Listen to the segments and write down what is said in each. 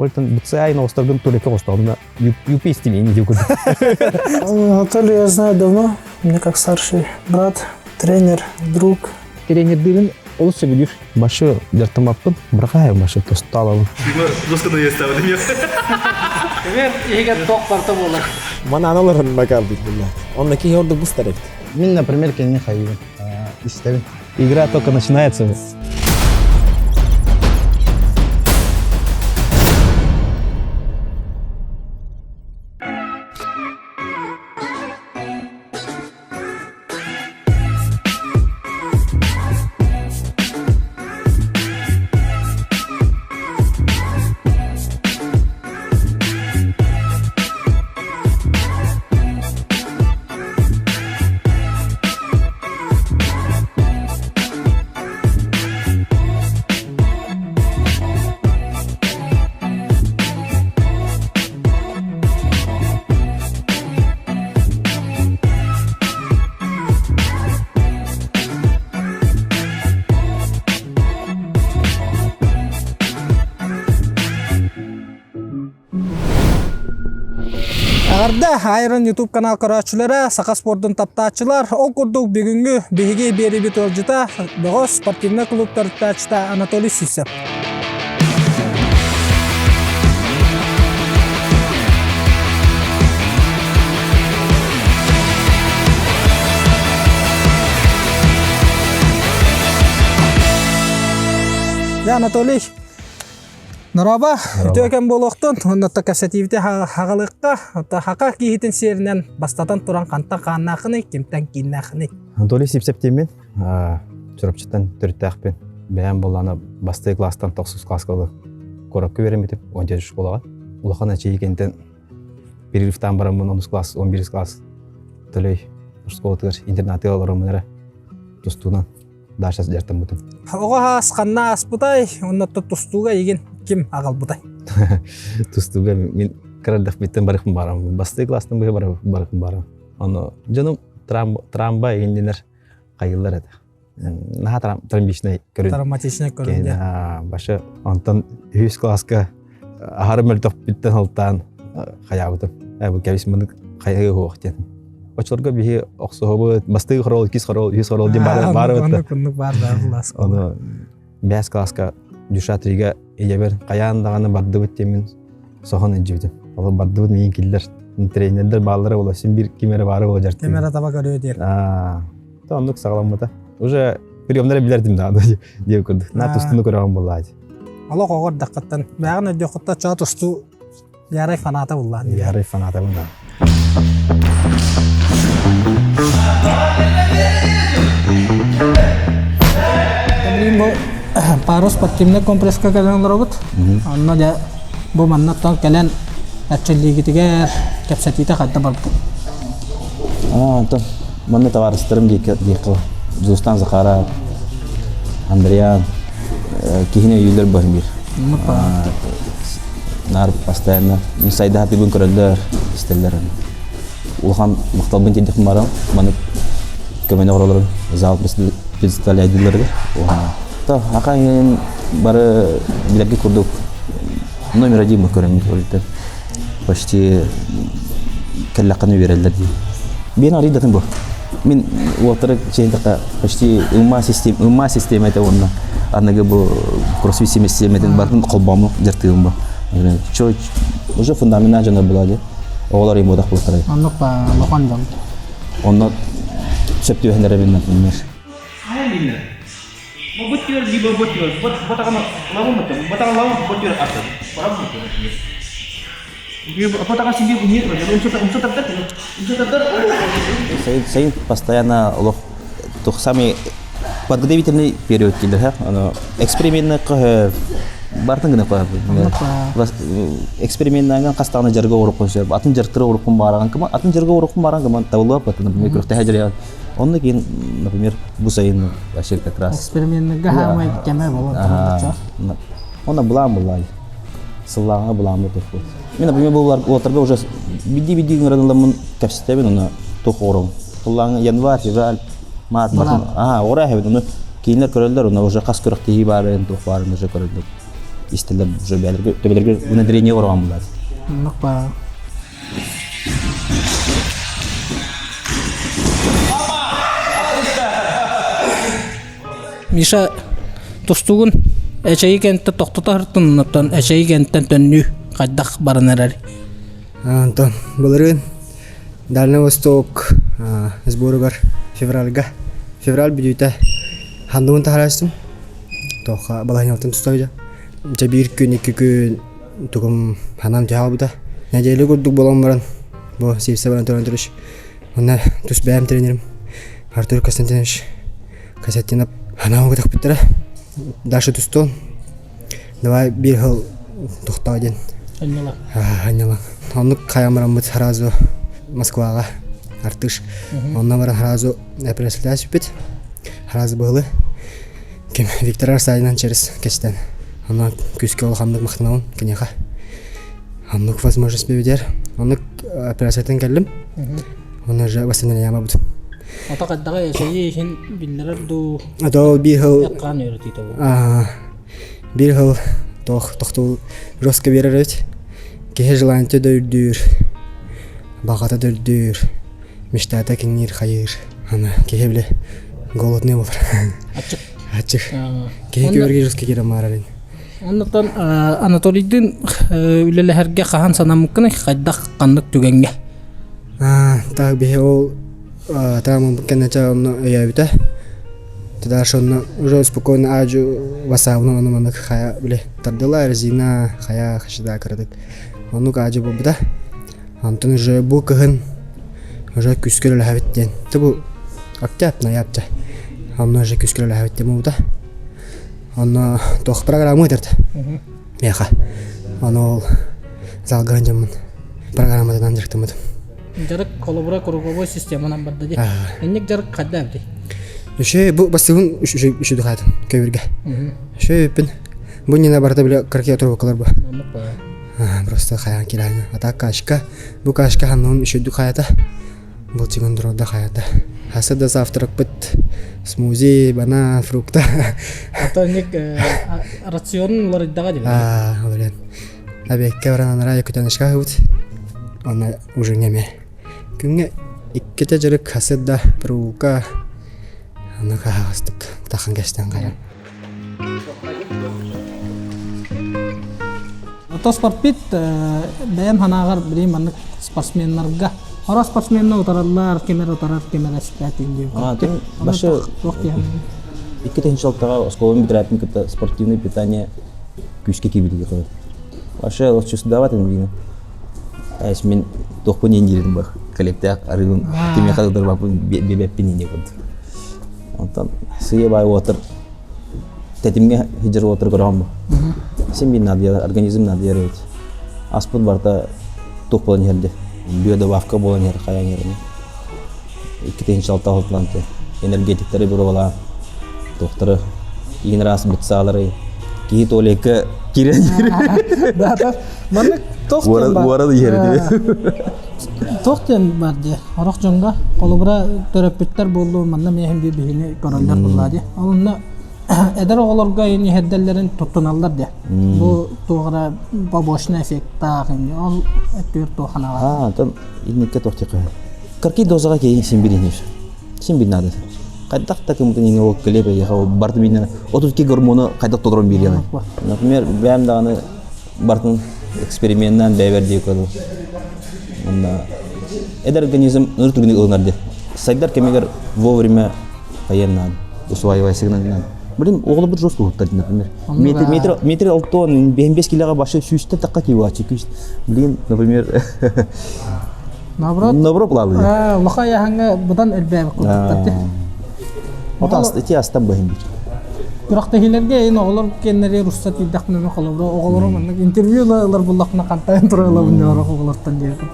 Олтон бутсай носторгун тулекке остоҕуна юпи истимейин дип курдук. Анатолий я знаю давно, мне как старший брат, тренер, друг. Тренердыырын олус сөбүлүүр. Башы дьартымаппын, бырахаайым башы тосталабын. Досканы естабыт Эбэр иһигэр тох барта буолар. Манан олорон бакалбыт булла. Онно киһи ордук быстар эбит. Мин, например, кинини хайыбын, истэбин. Игра только начинается. Эҕэрдэ Айрон YouTube канал көрөөччүлэрэ, саха спордун таптааччылар, ол курдук бүгүҥҥү биһиги биэрибит ыалдьыта бөҕөс спортивнай клуб төрүттээччитэ Анатолий Сивцев. Дьэ, Анатолий, Нороба, үтүө кэм буолуохтун, оннотто кэпсэтиибити хаҕалыахха, оттон хака киһитин сиэринэн бастатан туран хантан хааннаахыный, кимтэн кииннээхиний? Анатолий Сивцев диэммин, Чурапчыттан төрүттээхпин. Бэйэм буоллаана бастыы класстан тохсус класска ылы куоракка үөрэммитим, 17 школаҕа. Улахан эчийи кэнтэн перерывтаан бараммын онус класс, 11 класс Төлөй школатыгар интернатыгар олороммун эрэ тустуунан Даша дьартаммытым. Оҕо аас ханна ааспытай, оннотто тустууга игин ким аҕалбытай? Тустууга мин кырардахпыттан барыхпын барам. Бастыы класстан быһа барыхпын барам. Ону дьонум трамба игиннилер хайыллар этэ. Наһаа травматичный көрүн. Травматичный көрүн. Башы онтон үһүс класска аһары мөлтөхпүттэн алтаан хайаабытым. Бу кэбис мынык хайыы хуох диэн. Очолорго биһи охсуһубут, бастыгы хорол, иккис хорол, үһүс хорол диэн баар баар Оннук оннук баар баар булаас. Ону бэс класска душа трига ийэбэр хайаан даҕаны бардыбыт диэммин соһон илдьибитим. Ол бардыбыт миин киллэр тренердер бааллара буола син бир ким эрэ баара буола дьартыы. Ким эрэ таба көрүө диэр. Аа, то оннук саҕаламмыта. Уже приемнары билэрдим да диэн курдук. На тустууну көрөҕүн буоллаа. Олох оҕор даххаттан бэҕин өйдүөххүттэ чоо тустуу Ярай фаната буллаан. Ярай фаната буллаан. Билигин бу парус спортивный комплекска кэлэн олоробут. Онно дьэ бу маннаттан кэлэн эрчиллиигитигэр кэпсэтиитэ хайда барбыт? Онтон манна табаарыстарым диэки Дьулустан Захаров, Андриан киһини өйүүллэр баһын биир. Наар постоянно сайда сатыыбын көрөллөр, истэллэр. Улахан махталбын тиэрдиэхпин барам. Маннык көмөнү оҥороллорун зал представляйдыылларыгар. То аха иһин бары билэргэ курдук номер один мы көрөммүт Почти кэллэххинэ үөрэллэр дии. Биэн арыйдатын бу. Мин уолтары чейнтака почти ымма систем ымма системата уонна аныгы бу кроссфит систематын барын холбоому дьартыым бу. Чо уже фундаментальный жанр была ди. Оҕолор им бодах бултарай. Оннук ба лохон дьон. Онно сөп түбэһиннэрэ бин например. Сайын постоянно олох тух самый подготовительный период дииллэр ону экспериментны бартын гына эксперименнаан хастааны жарга оруқпун сөп атын жарктыра оруқпун баараган кыма атын жарга оруқпун баараган кыма табылып например күрөхтэһэ жарыян Онно кийин, например, бу сайын вообще как раз. Эксперименнергэ хаамай кэмэ болон Онно былаан буллаай. Сыллааҕа былааммыт тухпут. Мен, например, бу уолаттарга уже биди-биди ыҥыраныламмын кэпсэтэбин, онно тух оҕором. Сыллааҥы январь, февраль, март, март. Аа, оҕора эһэбит, ону кинилэр көрөллөр, онно уже хас күрэхтэһии баарын, туох баарын уже көрөллөр. истэллэр уже бээлэргэ төбөлөргө внедрение оҥорон булар. Оннук баа. Миша тустугун эчэйи кэнтэ тохтото сыртын, оттон эчэйи кэнтэн төннүү хайдах баран эрэр? Антон, былырыын Дальний Восток сборугар февральга, февраль бүтүүтэ хандыбын таһараастым. Тоха балаһынньалтан туста Дьэ биир күн, икки күн тугум ханан түһэ хаалбыта. Нэдиэлэ курдук буолан баран бу Сивцев Анатольевич Онно тус бэйэм тренерим Артур Константинович Касатинов ханаан көтөхпүттэрэ. Даша тустуон давай биир сыл тохтоо диэн. Анньала. Анньала. Оннук хайан бараммыт сразу Москваҕа Артыш. Онно баран сразу операциялаа сүппүт. Сразу быһылы. Ким Виктор Арсайынан через кэстэн. Онно күүскэ улаханнык махтанабын киниэхэ. Оннук возможность бэбидэр. Оннук операциятын кэллим. Онно уже восстановление бабыт. Ата хайдаҕа эсэйи иһин биллэрэр дуу? Ато биир сыл Хаан үөрэтиитэ бу. Биир сыл тох тохтуу жестко биэрэр эбит. Киһи желаниета да үрдүүр, баҕата да үрдүүр, мечтата киҥниир хайыыр. Аны киһи бile голодный болар. Аччык. Аччык. Киһи күөргэ жестко киирэн маарарын. Оннуттан Анатолийдыын үлэлэһэргэ хаһан санаммыккыный, хайдах ханнык түгэҥҥэ? Так биһи ол таамын кэннэтэ онно өйөөбүтэ. Тогда онно уже спокойно аажу васаабынан ону маннык хайа били тардыла резина хайа хашыда кыратык оннук аажу буолбута. Онтон уже бу кыһын уже күүскэ үлэлэһэбит диэн. Бу октябрь ноябрь онно уже күүскэ үлэлэһэбит диэн буолбута. Онно туох программа ыытарда миэхэ. Ону ол залга дьоммун программатынан дьарыктаммытым. Дьарык холобура круговой системанан барда дии. Инник дьарык хайда эбитий? Үшө бу бастыгын үшө духатын көбүргэ. Үшө үппүн. Бу нина барда биле каркия трубкалар бу. Просто хаян килаҥа. А так кашка. Бу кашка ханнын үшө духаята. Былчыгын турарда хайата. Хаса да завтракпыт смузи, банан, фрукта. Ата ник рационун уларыйдаҕа дии. Аа, уларыйан. Обедке баран анараа күтэн ышкаһыбыт. Онно уже неме. Күҥҥэ иккитэ дьарык хасы да прогулка аны хаһаҕастык тахан кэстэн хайан. Ото спортпит бэйэм санааҕар билим маннык спортсменнарга Хора спортсменна утараллар, ким эрэ утарар, ким эрэ эспээтин диэн. А, тин башы Туох диэн икки тыһыынча оскуоланы бүтэрээппин кытта спортивное питание күүскэ киирбит кылы. Вообще лучше давать им Айс мин туохпун иин диирим бар. Коллектив арыгын кимиэхэ ылдырбаппын биэбэппин иин курдук. Онтон сыйа бай уотар тэтимҥэ сылдьар уотар көрөҕүн бу. Син биир наадыйар, организм наадыйар эбит. Аспыт барыта туох буолан иһэрди. Биодобавка буолан иһэр, хайаан иһэр. 2 6 алтынан энергетиктэри боруобалаан туохтары иин араас бытсаалары киһи туалекка киирэн Да, маннык туох диэн бар. Уоран иһэр Туох диэн бар дии. Орох дьоҥҥо холобура төрөппүттэр буоллу манна миэхин биир биһини көрөллөр буоллаа дии. Ол онно эдэр оҕолорго ин иһэрдэллэрин туттуналлар дии. Бу туох эрэ побочный эффектаах ини ол өттүгэр туох анаҕа. Аа, онтон инникке туох диэххэ Карки дозаҕа киһи син биир иһэр. Син биир наада. Хайдах да кымытын иҥэ ол кэлиэп эйиэхэ барыта биинэ 32 гормону хайдах толорон биэриэҕэй. Например, бэйэм даҕаны барытын эксперименнаан бэйэбэр дии көрдüm. Онно эдэр организм ыр түгүнү ылынар дии. Сайдар кэмигэр вовремя хайыан наада. Усваивай сигналынан. Блин, оҕолорбут жестко уһуктар, например. Метр, метр, метр алтон, 5 килоға башы сүүстен таққа киюачы күүс. Блин, например, Наоборот, наоборот плавали. Лоха яһаҥҥа быдан элбээбит курдуктар дии. Ото ити астан быһын бир. Күрэхтэһиилэргэ эн оҕолор кэннэри русса тиийдэхпинэ холобура оҕолору маннык интервью ылар буллахпына хантан тура ылабын диэн оҕолортон диэбитим.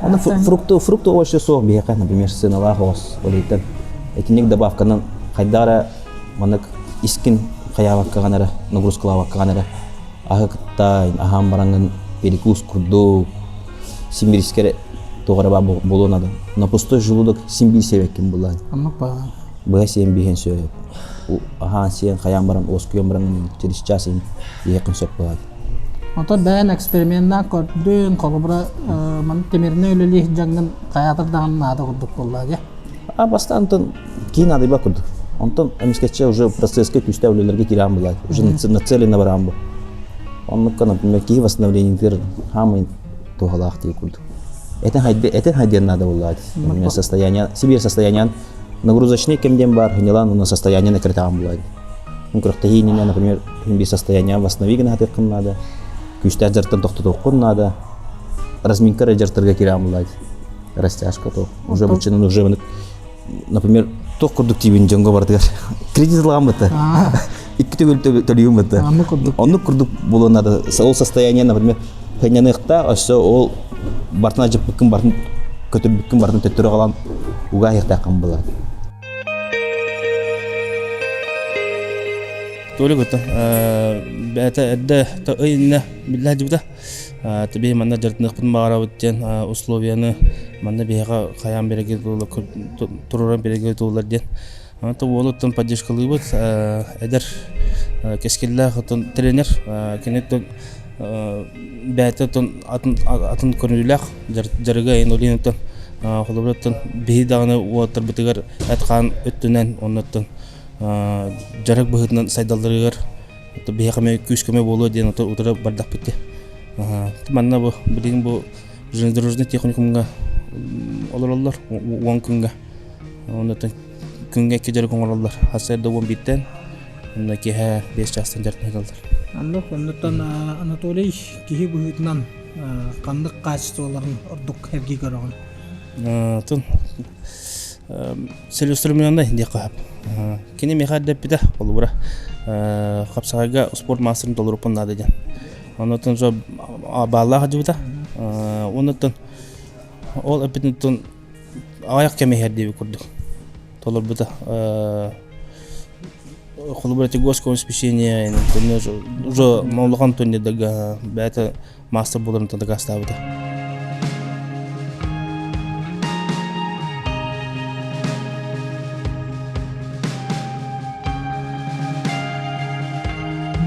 Аны фрукты, фрукты овощи суох биһиэхэ, например, сыаналаах оҕус олейтан итинник добавканан хайдах эрэ маннык искин хайаабаккаҕын эрэ, нагрузкалаабаккаҕын эрэ аһы кытта аһаан бараҥҥын перекус курдук симбирискэ туох эрэ баар буолуон наада. На пустой желудок син биир сиэбэккин булаан. Оннук баа. Быһа сиэн биһиэн сөп. Аһаан сиэн хайаан баран уоскуйан баран через час иһиэххин сөп буолар. Ото бэйэн эксперименнаан көрдүн, холобура маны тимиринэ үлэлиир дьаҥҥын хайаатар даҕаны наада курдук буолла дии. А бастаан онтон киин наадыйбат курдук. Онтон эмискэччи уже процесска күүстээх үлэлэргэ киирэн булаат. Уже нацеленно бараан бу. Оннукка, например, киһи восстановлениетыгар хаамай туһалаах дии курдук. Этин хайды, этин хайдыан наада буоллаат. Например, состояние, себе состояние нагрузочный кем диэн бар, хыньалаан уна состояние накрытаан булаат. Күрэхтэһиининэ, например, би состояние восстанови гына хатыаххын наада. Күүстээх дьарыктан тохтотуоххун наада. Разминка эрэ дьарыктарга киирэн булаат. Растяжка то. Уже бычынан уже например, туох курдук тиибин дьоҥго барытыгар кредит ылаҕан бытта. Икки төгүл төлүүм бытта. Оннук курдук. Оннук курдук буолуон надо. Ол состояние, например, хынньаныахта, өссө ол бартын ажыппыккын бартын көтүрбүккүн бартын төттөрү аҕалан угаа иһиэхтээххин буолар. Толя гыта бэйэтэ эрдэ ый иннэ биллэ дьыбыта. Биһи манна дьарытыныахпытын баҕарабыт диэн условияны манна биһиэхэ хайаан биэрэргэ туруоран биэрэргэ туллар диэн. Онтон уолуттан поддержкалыыбыт эдэр кэскиллээх оттон тренер кини бэйэтэ оттон атын атын көрүүлээх дьарыга ин оттон холобур оттон биһи даҕаны уолаттарбытыгар эт-хаан өттүнэн оннуттан дьарык быһыытынан сайдалларыгар биһиэхэ эмиэ күүс-көмө буолуо диэн утары бардахпыт дии. Манна бу билигин бу железнодорожный техникумҥа олороллор уон күҥҥэ. Оннуттан күҥҥэ икки дьарык оҥороллор. Сарсыарда 11-тэн уонна киэһэ 5 чаастан дьарыктаналлар. Оннук, оннуттан Анатолий киһи быһыытынан ханнык хаачыстыбаларын ордук эргий көрөҕүн? Тун Целеустремленный диэххэ сөп. Кини миэхэ эрдэппитэ, холобура, хапсаҕайга спорт маастарын толоруппун наада диэн. Оннуттан же бааллаах дьыбыта. Оннуттан ол эппитин аҕыйах кэм иһэр диэбит курдук толорбута. Холобура, Тегосского списание, уже улахан турнирдарга бэйэтэ маастар буоларын дакаастаабыта.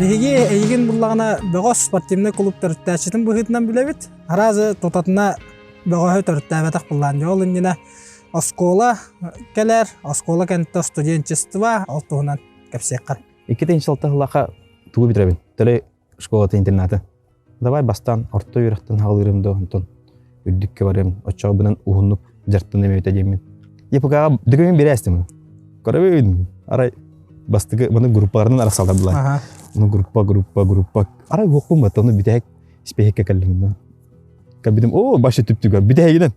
Биһиги эйигин буллаҕына бөҕөс спортивнай клуб төрүттээччитин быһыытынан билэбит. Аразы тутатына бөҕөһү төрүттээбэтэх буллаан. Ол иннинэ оскуола кэлэр, оскуола кэнтэ студенчество ол туһунан кэпсиэххэ. Икки тыһыынча сыллаахха тугу бүтэрэбин? Төлөй школата интерната. Давай бастаан орто үөрэхтэн хаалыырым да онтон үрдүккэ барыам оччоҕо уһуннук дьарыктаныам эбитэ диэммин. ЕПК-ҕа документ биэрээстим. Көрөбүн арай бастакы маны группаларынан арахсаллар булар. Ону группа, группа, группа. Арай уохпун батта ону бүтэһик испиэһиккэ кэллим. Кэлбитим, о, башы түптүгэр бүтэһигинэн.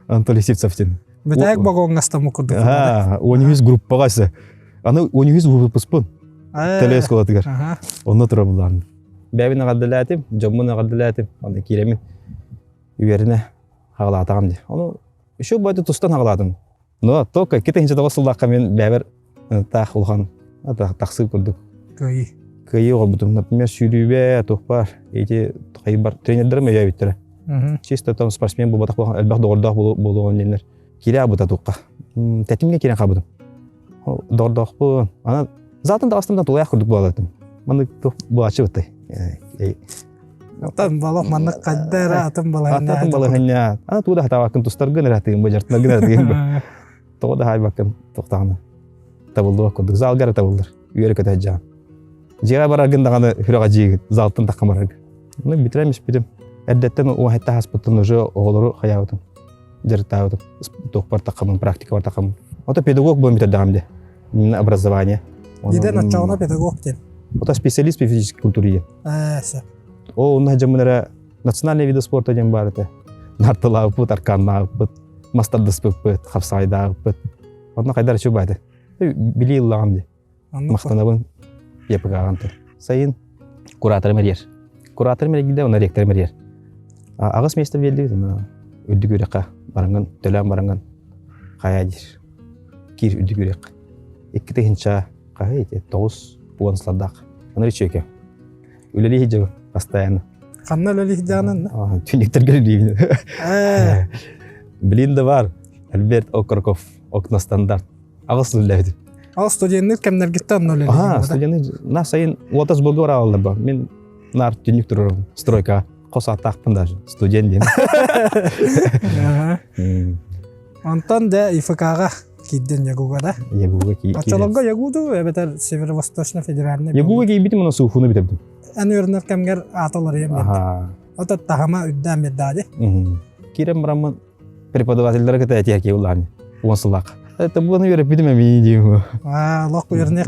Анатолий Сивцев диэн. Бүтэһик вагоҥҥа курдук. Он группаҕа ise. Аны он үс выпускпун. Теле школатыгар. Онно тура булаан. Бэйэбин эҕэрдэлээтим, дьоммун эҕэрдэлээтим. Аны киирэмин үөрэнэ хаҕалаатаҕым дии. Ону еще байды тустан хаҕалаатым. Но только 2009 сыллаахха мен бэйэбэр таах улахан тахсыы курдук. Кыайыы. Кыайыы оҕорбутум. Например, сүүрүүбэ, туохпар, эти хайбар тренердэрим өйөөбүттэрэ. Чисто там спортсмен буолбатах буолан элбэх доҕордоох буолуон диэннэр киирэ абыта туохха. Тэтимҥэ киирэн хаалбытым. Доҕордоохпун. Ана заатын таҕыстым да тулайах курдук буолатым. Маннык туох буолааччы быттай. Атын балах маннык хайда эрэ атын балаһынньа. Атын балаһынньа. Ана туу да хатаабаккын тустаргын эрэ тыгын бу дьартынаргын эрэ тыгын бу. Тоҕо да хаайбаккын тохтаҕына. Табыллыбат курдук. Залга эрэ табыллар. Үөрэ көтө сылдьаҕын. Дьиэҕэ бараргын даҕаны сүрэҕэ дьиигит. Залтан таххан бараргын. Ну, бүтүрэн испитим. Эрдэттэн уоһэтте хаспыттан уже оҕолору хайаабытым. Дьарыктаабытым. Туохпар таххамын, практикабар таххамын. Ото педагог буолан бүтэрдэҕим дии. Именно образование. Иден оччоҕуна педагог диэн. Ото специалист по физической культуре. Ээ, сөп. Ол онно дьоммун эрэ национальный виды спорта диэн баар этэ. Нартылаабыппыт, арканнаабыппыт, мас тардыспыппыт, хапсаҕайдаабыппыт. Онно хайдар үчүгэй баайда. Билии ыллаҕым дии. Махтанабын ЕПК-ҕа Сайын кураторым эрийэр. Кураторым эрийдэ, онно ректорым эрийэр. Аҕыс миэстэ биэрдибит, онно үрдүк үөрэххэ бараҥҥын, төлөөн бараҥҥын хайа диир. Киир үрдүк үөрэххэ. 2 тыһыынча хаһый ити 90 сыллардаах. Аны үчүөкэ. Үлэлии сылдьабын постоянно. Ханна үлэлии сылдьаҕын? Түннүктэргэ үлэлиибин. Блин да бар. Альберт Окороков, окна стандарт. Аҕыс сыл үлэлээбитим. Ол студенныр кэмнэргиттэн онно үлэлиир Аха, студенны на сайын уота сборга барааллар ба. Мин нар түннүк турарым стройка хос ааттаахпын даже студент диэн. Онтон да ИФК-ҕа киирдин Ягуга да? Ягуга киирдим. Оччолорго Ягуду эбэтэр Северо-Восточно федеральный. Ягуга киирбитим уна Суфуну бүтэрдим. Эн үөрэнэр кэмгэр ааталарыйан берди. Ото таһыма үрдээн бердади. Киирэн бараммын преподавательлары кытта этиһэ киһи улаан уон сыллаах. Это было үөрэппитим эмиий диим. Аа, лох үөрэнэх.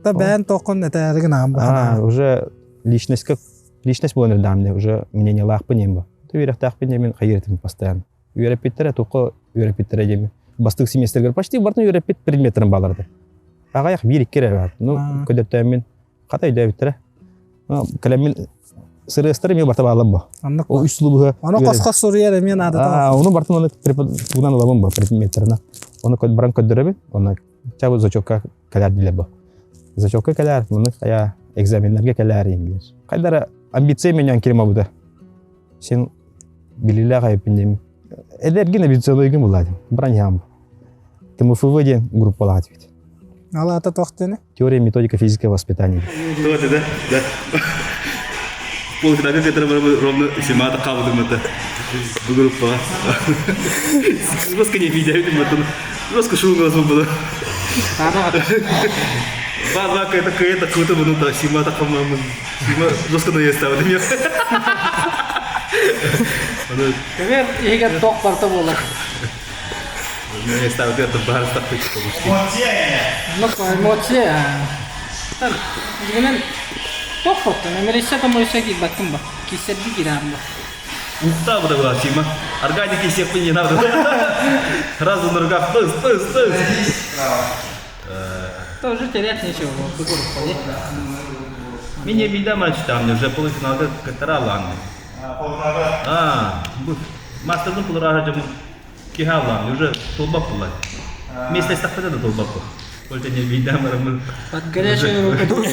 Та бэйэн тоққун этээригин аам Аа, уже личностька личность буолан эрдэҕим уже мнениелаахпын диэн бу. Үөрэхтээхпин диэн мин хайыр этим постоянно. Үөрэппиттэрэ туохха үөрэппиттэрэ диэн бастык семестргэр почти бартын үөрэппит предметтерин бааларды. Аҕайах биир икки эрэ баар. Ну, көдөттөөммүн хата өйдөөбүттэрэ. Кэлэммин сырыастары эмиэ барта баалар бу. Оннук. Ол үс сылы быһа. Ону хос-хос суруйар эмиэ наадата. Ону бартын оны тугунан ылабын бу предметтерина. Ону баран көрдөрөбүн. Оны чабы зачетка кэлэр дилер бу. Зачетка кэлэр, муну хая экзаменнерге кэлэр инглер. Кайдара амбиция менен кирма буда. Сен билилээх айыппын дейм. Эдэргин амбициялыйгын булладым. Браньям. ТМФВ диэн группалаах этибит. Ал ата тохтуну? Теория методика физического воспитания. Вот это, да. Полфинале Петра ровно 17 қалдым это. Бұл группаға. Жестко не видя, жестко шум глазу было. Ба, это это круто, ну да, сима так мам. Сима жестко наезд ставит. Кемер иһигэр туох барыта буолар. Наезд ставит, это бар ставит. Ну, эмоция. Дьиҥинэн туох хоттон, эмэриссе томоруйса киирбэккин ба, киирсэрдии киирэҕин ба. Устал была Сима. Органики всех не надо. Сразу на руках. Тыс, тыс, тыс. Тоже терять нечего, вот, Меня беда мальчик там уже полуфиналга катаралан. А, мастердын пулара жамын кихалан уже толбап була. Месте стақпада да толбап. Только не беда марамын. Под горячую руку.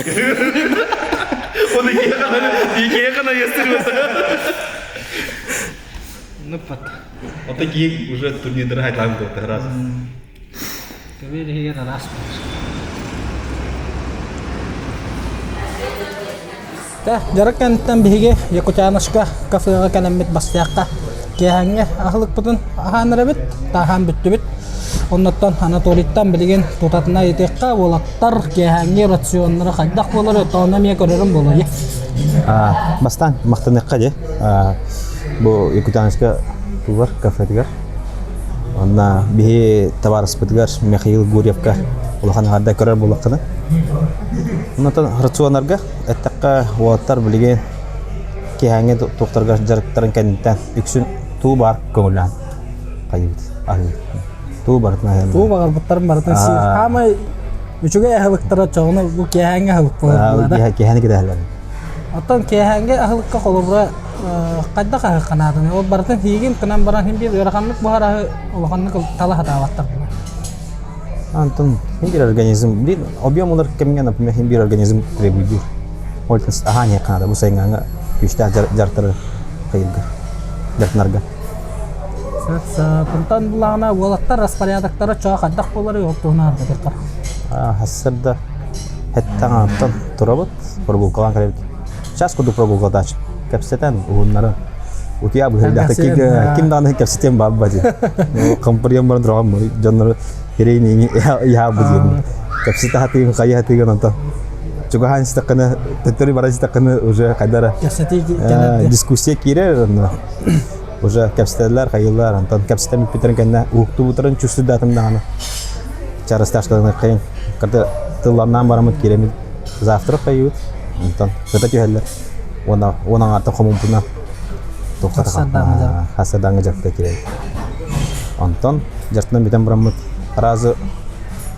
Он икея қана естірмеді. Ну, под. Вот такие уже турнирдер айтылған болды раз. Көбер егер рас Та, дьарык кэнниттэн биһиги Якутянушка кафеҕа кэлэммит бастыахха киэһээҥҥи аһылыкпытын аһаан эрэбит, тааһаан бүттүбүт. Оннуттан Анатолийтан билигин тутатына ыйытыахха уолаттар киэһээҥҥи рационнара хайдах буолар, тоҕо эмиэ көрөрүм буолуо. Бастаан махтаныахха дии. Бу Якутянушка тугар кафетыгар. Онно биһи табаарыспытыгар Михаил Гурьевка улахан аҥарда көрөр буоллаххына. Онтон рационарга эттэххэ уолаттар билигин киэһээҥҥи туохтарга дьарыктарын кэнниттэн үксүн туу баар көҥүллээн хайыыбыт аһыыбыт. Туу барытын аһыам. Туу баҕарбыттарын барытын сиир. Хаамай үчүгэй аһылыктара чоҕуна бу киэһээҥҥи аһылык буолар да. Киэһээни кэтэһэллэр. Оттон киэһээҥҥи аһылыкка холобура хайдах аһыахханаатыный? Ол барытын сиигин гынан баран син биир ыараханнык буһар аһы улаханнык тала сатаабаттар. Антон, хин биир организм, блин, объем улар кэмҥэ, например, хин биир организм требуйдуур. Ол аһаан иһиэххэ бу сайыҥҥа күүстээх дьарыктары хайырга, дьарыктанарга. Онтон булаҕына уолаттар распорядоктара чоо хайдах буоларый ол туһунан арбатыахтар. Хассарда хэттаҥааттан турабыт, прогулкалаан кэлэбит. Час курдук прогулкалааччы. Кэпсэтэн уһуннары утуйа быһырдаахта ким даҕаны кэпсэтиэн баабба дии. Комприем баран тураҕын дьоннору кирэйин иһаабы диэн. Кэпсэтэ хатыгын хайа хатыгын онтон чугаһаан истэххинэ төттөрү баран истэххинэ уже хайдара дискуссия киирэр онно уже кэпсэтэллэр хайыыллар онтон кэпсэтэн бүппүттэрин кэннэ уһуктубуттарын чувствуйдаатым даҕаны чарасташтарына хайын кырды тылларнаан бараммыт киирэммит завтрак хайыыбыт онтон кыта түһэллэр уонна уон аҥаартан хомумпуна хасардаҥҥа дьарыкта киирэбит онтон дьарыктанан бүтэн бараммыт аразы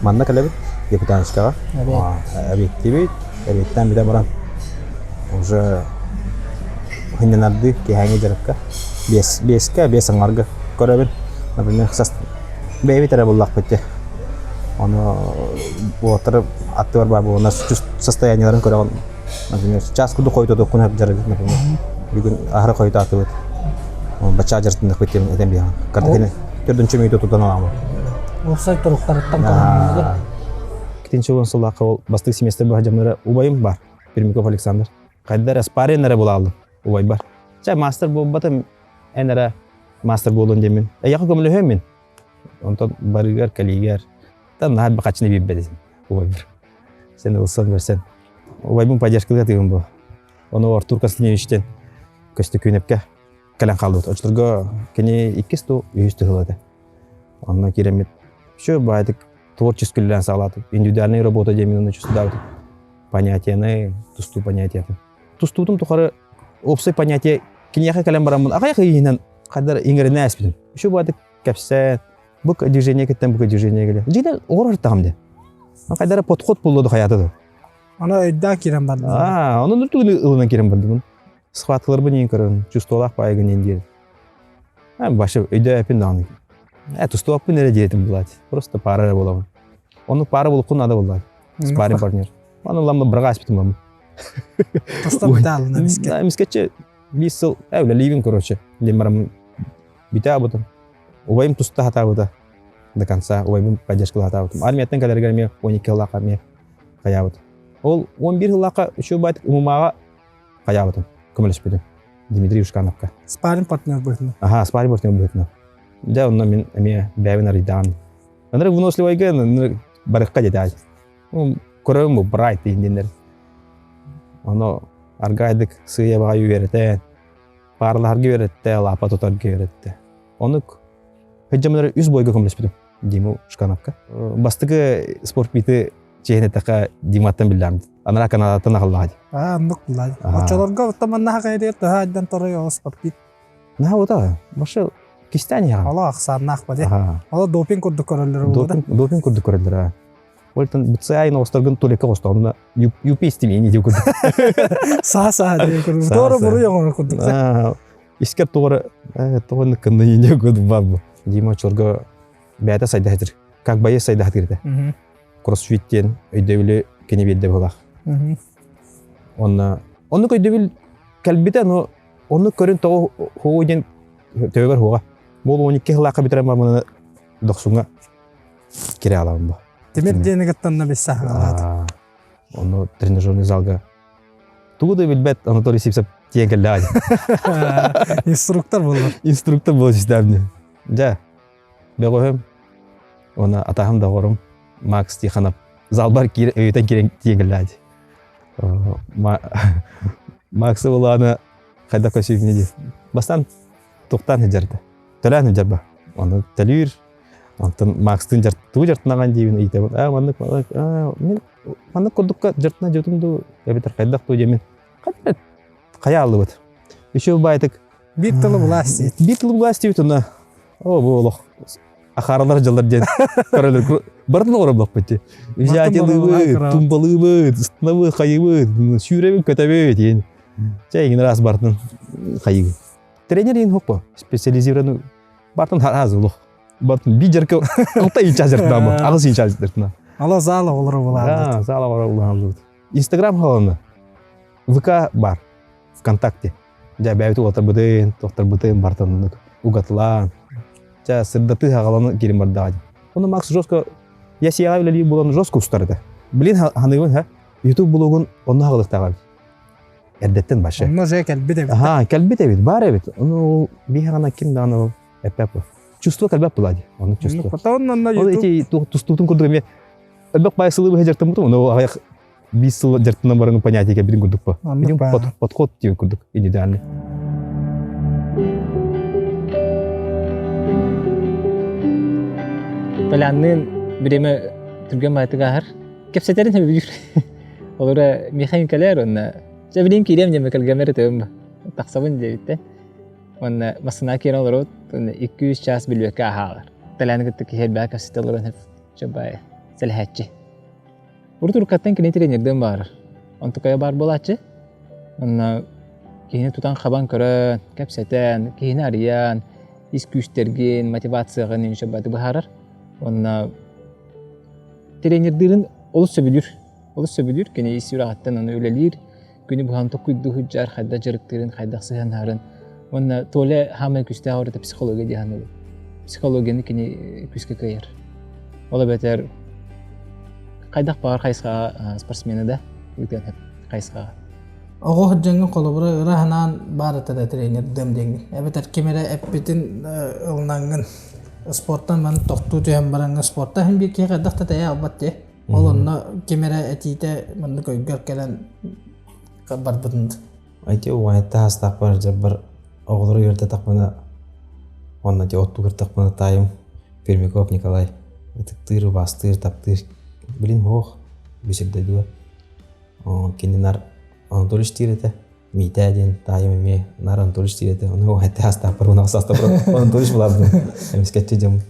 манна кэлэбит Якутяночкаҕа эбиэттиибит эбиэттээн бүтэн баран уже Хынньанардыы киэһээҥҥи дьарыкка биэс биэскэ биэс аҥарга көрөбүн. Например, бэйэбит эрэ буллахпыт дии. Ону уолаттары аттыбар баар буоланнар состояниеларын көрөҕүн. Например, час курдук хойутуоххун сөп дьарыгы, например. Бүгүн аһара хойутаатыбыт. Бачча дьарыктаныахпыт диэн этэн биэҕин. Картина төрдүнчү мүнүүтэ тутан аламмыт. Уопсай туруктарыттан көрөн. 2010 сыллаахха ол бастык семестр баһа дьамнара убайым бар, Пермяков Александр. Хайда эрэ спарринг эрэ булаалым убайбар. Чэ, мастер буолбатым, эн эрэ мастер буолуон диэммин. Эйиэхэ көмөлөһүөм мин. Онтон барыгар, кэлиигэр, та наһаа бакачыны биэрбэт убайбар. Сен ылсан көрсөн. Убайбын поддержкалыга тыгын бу. Ону Артур Константиновичтен Көстөкүүнэпкэ кэлэн хаалбыт. Оччолорго кини иккис ту, үһүс тыһыл этэ. Онно киирэммит все баайтык творческий үлэлээн саҕалаатым. Индивидуальная работа диэмин онно чувствовал понятиены, тустуу понятиетын. Тустуутум тухары общее понятие киниэхэ кэлэн бараммын аҕыйах ыйынан хайдар иҥэринэ ааспытым. Еще баайтык кэпсээн, бу движение киттен бу движение келе. Дьиҥэ оҕор тахам де. Хайдара подход булду да хаята да. Аны өйдөөн киирэн бардым. Аа, онон үрдүгүн ылынан киирэн бардым. Схваткаларбын иин көрөн, чувстволаах баайгын иин диэн. Башы өйдөөпүн даҕаны. Э, тустуоппун эрэ диэтим булаат. Просто пара эрэ буолабын. Ону пара булуккун надо буллаат. Спарринг партнер. Аны ламма быраға аспытым ламма. Тостон битаалына миске. Мискече бис сыл э үлэлиибин короче. Диэн бараммын бүтэ абытым. Убайым туста хатаабыта до конца. Убайбын поддержкалаах хатаабытым. Армияттан кэлэригэр эмиэ 12 сыллаахха эмиэ хайаабыт. Ол 11 сыллаахха үчүгэй баайтык умумааҕа хайаабытым, көмөлөспүтүм. Дмитрий Ушкановка. Спарринг партнер быһыытынан. Аха, спарринг партнер быһыытынан. Дьэ, онно мин эмиэ бэйэбин арыйдаан. Ынырык выносливайга ынырык барыкка диэтэ. Көрөм бу брайт дииннэр. Оно аргайдык сыыйа баҕа үөрэтэн, паарлаһарга үөрэттэ, лаапа тутарга үөрэттэ. Онук Хыдьамнары үс бойга көмөлөспүтүм Диму Шкановка. Бастакы спортпиты чиһин эттэххэ Диматтан биллэм. Анараа Канадаттан аҕаллаҕа дии. Аа, оннук буллаа. Оччолорго оттоманнаха кайдыыр тыһа айдан торой ол спортпит. Наһаа ута. Башы кистэн яҕа. Ало ахсааннаах ба дии. Ало допинг курдук көрөллөр Допинг, допинг курдук көрөллөр. Олтан бытсайын оҕустаргын тулекке оҕустоҕуна юпи истимиини дии курдук. Саа-саа дии курдук. Туора буруй оҥорор курдук. Искер туора тоҕо кынны ине курдук бар бу. Дима чорго бэйэтэ сайда хатыр. Как боец сайда хатыр этэ. Кроссфит диэн өйдөбүлү кини биэрдэ быһылаах. Онно оннук өйдөбүл кэлбитэ, но оннук көрүн тоҕо хоҕу диэн төбөбөр хуоҕа. Бу 12 сылаахха бүтэрэн барманы дохсуҥҥа кире алабын бу. Тимир диэни кыттанна билсэ хаалаат. Ону тренажерный залга тугу да билбэт Анатолий Сипсов тиэн кэллэ Инструктор буолар. Инструктор буолар системне. Дьэ, бөҕөһүм уонна атаһым доҕорум Макс Тихонов залбар киир өйтөн киирэн тиэн кэллэ Максы булааны хайдах көсүүнү дии. Бастаан туктаан сылдьарда. Төлөөн сылдьарба. Ону төлүүр Онтон Макстыын дьар тугу дьартынаҕын диибин ыйытабын. Аа маннык аа мин маннык курдукка дьартына дьутум дуу эбэтэр хайдах дуу диэмин хайа хайа аллыбыт. Еще баайтык Биир тылы булаас диэт. Биир тылы булаас диэбит онно о бу олох ахааралар дьаллар диэн көрөлөр барытын оҥоробулахпыт дии. Взятиялыыбыт, тумбалыыбыт, ыстынабыт, хайыыбыт, сүүрэбит, көтөбүт диэн. Чэ, иҥин раз барытын хайыыбыт. Тренер диэн хоппо специализированный Бартын харазылых. Бартын би жерке алта инча жертнамы, агыс инча жертна. Ала зала олору булаабыт. Зала олору булаабыт. Инстаграм халаны. ВК бар. ВКонтакте. Жа бәйбит уотарбытын, тохтарбытын бартын угатлаан. Жа сырдаты хагаланы кирин бардаа. Оны Макс жестко я сияга үлели булан жестко устар Блин ханыгын ха. YouTube блогун онно хагалыктаган. Эрдэттэн башы. Онно же кэлбит эбит. Аха, кэлбит эбит, бар эбит. Ону биһи гана ким даҕаны ол эппэп. Чувство кэлбэт була Ону чувство. Потом онно Ол ити тустуутун курдук эмиэ элбэх баай сылы быһа дьартыммытым, ону аҕыйах биир сыл дьартынан баран понятие кэлбитин курдук по. Билим подход диэн курдук индивидуальный. Толянныын бириэмэ түргэн баайтык ааһар. Кэпсэтэрин сөбүлүүр. Олора Михаил кэлэр онно Дьэ билим киириэм диэн кэлгэмэр ытыым тахсабын диэбиттэ. Уонна массыына киирэн олорут, уонна 2-3 чаас билбэккэ аһаалар. Тэлээн кытта киһи элбэҕи кэпсэтэ олорон чобай сэлэһээччи. Урут уруккаттан кини тренердыын баарар. Онтукайа баар буолааччы. Онно киһини тутан-хабан көрөн, кэпсэтэн, киһини арыйан, ис күүстэргин, мотивацияҕын иншабаты быһаарар. Уонна тренердыырын олус сөбүлүүр. Олус сөбүлүүр, кини ис сүрэҕиттэн ону үлэлиир, күнү быһан токуйдуу сылдьар, хайдах дьарыктыырын, хайдах сыһыаннаһарын. Уонна Толя хаамай күүстээх орото психология дии саныыбын. Психологияны кини күүскэ кыайар. Ол эбэтэр Хайдах баҕар хайысхаҕа спортсмены да ыытыан сөп хайысхаҕа. Оҕо сылдьаҥҥын холобура ыра санаан баар этэ да тренердыам диэҥҥин. Эбэтэр ким эрэ эппитин ылынаҥҥын спортан маны тохтуу түһэн бараҥҥын спортан иһин биир киһи хайдах да тэйэ албат дии. Ол онно ким эрэ этиитэ маннык өйгөр кэлэн барбытын. Айти уонетта хастаахпар дьарбар оҕолору үөрдэ уонна ти оттуу кыртахпына таайым Пермяков Николай ытыктыыр, убаастыыр, таптыыр билин хоох бүсирдэдуа кини нар Анатолий диир этэ Миитээ диэн таайым эмиэ нар Анатолий диир этэ ону уонетта хастаахпар уна хастаахпар Анатолий булаабын эмискэччи дьом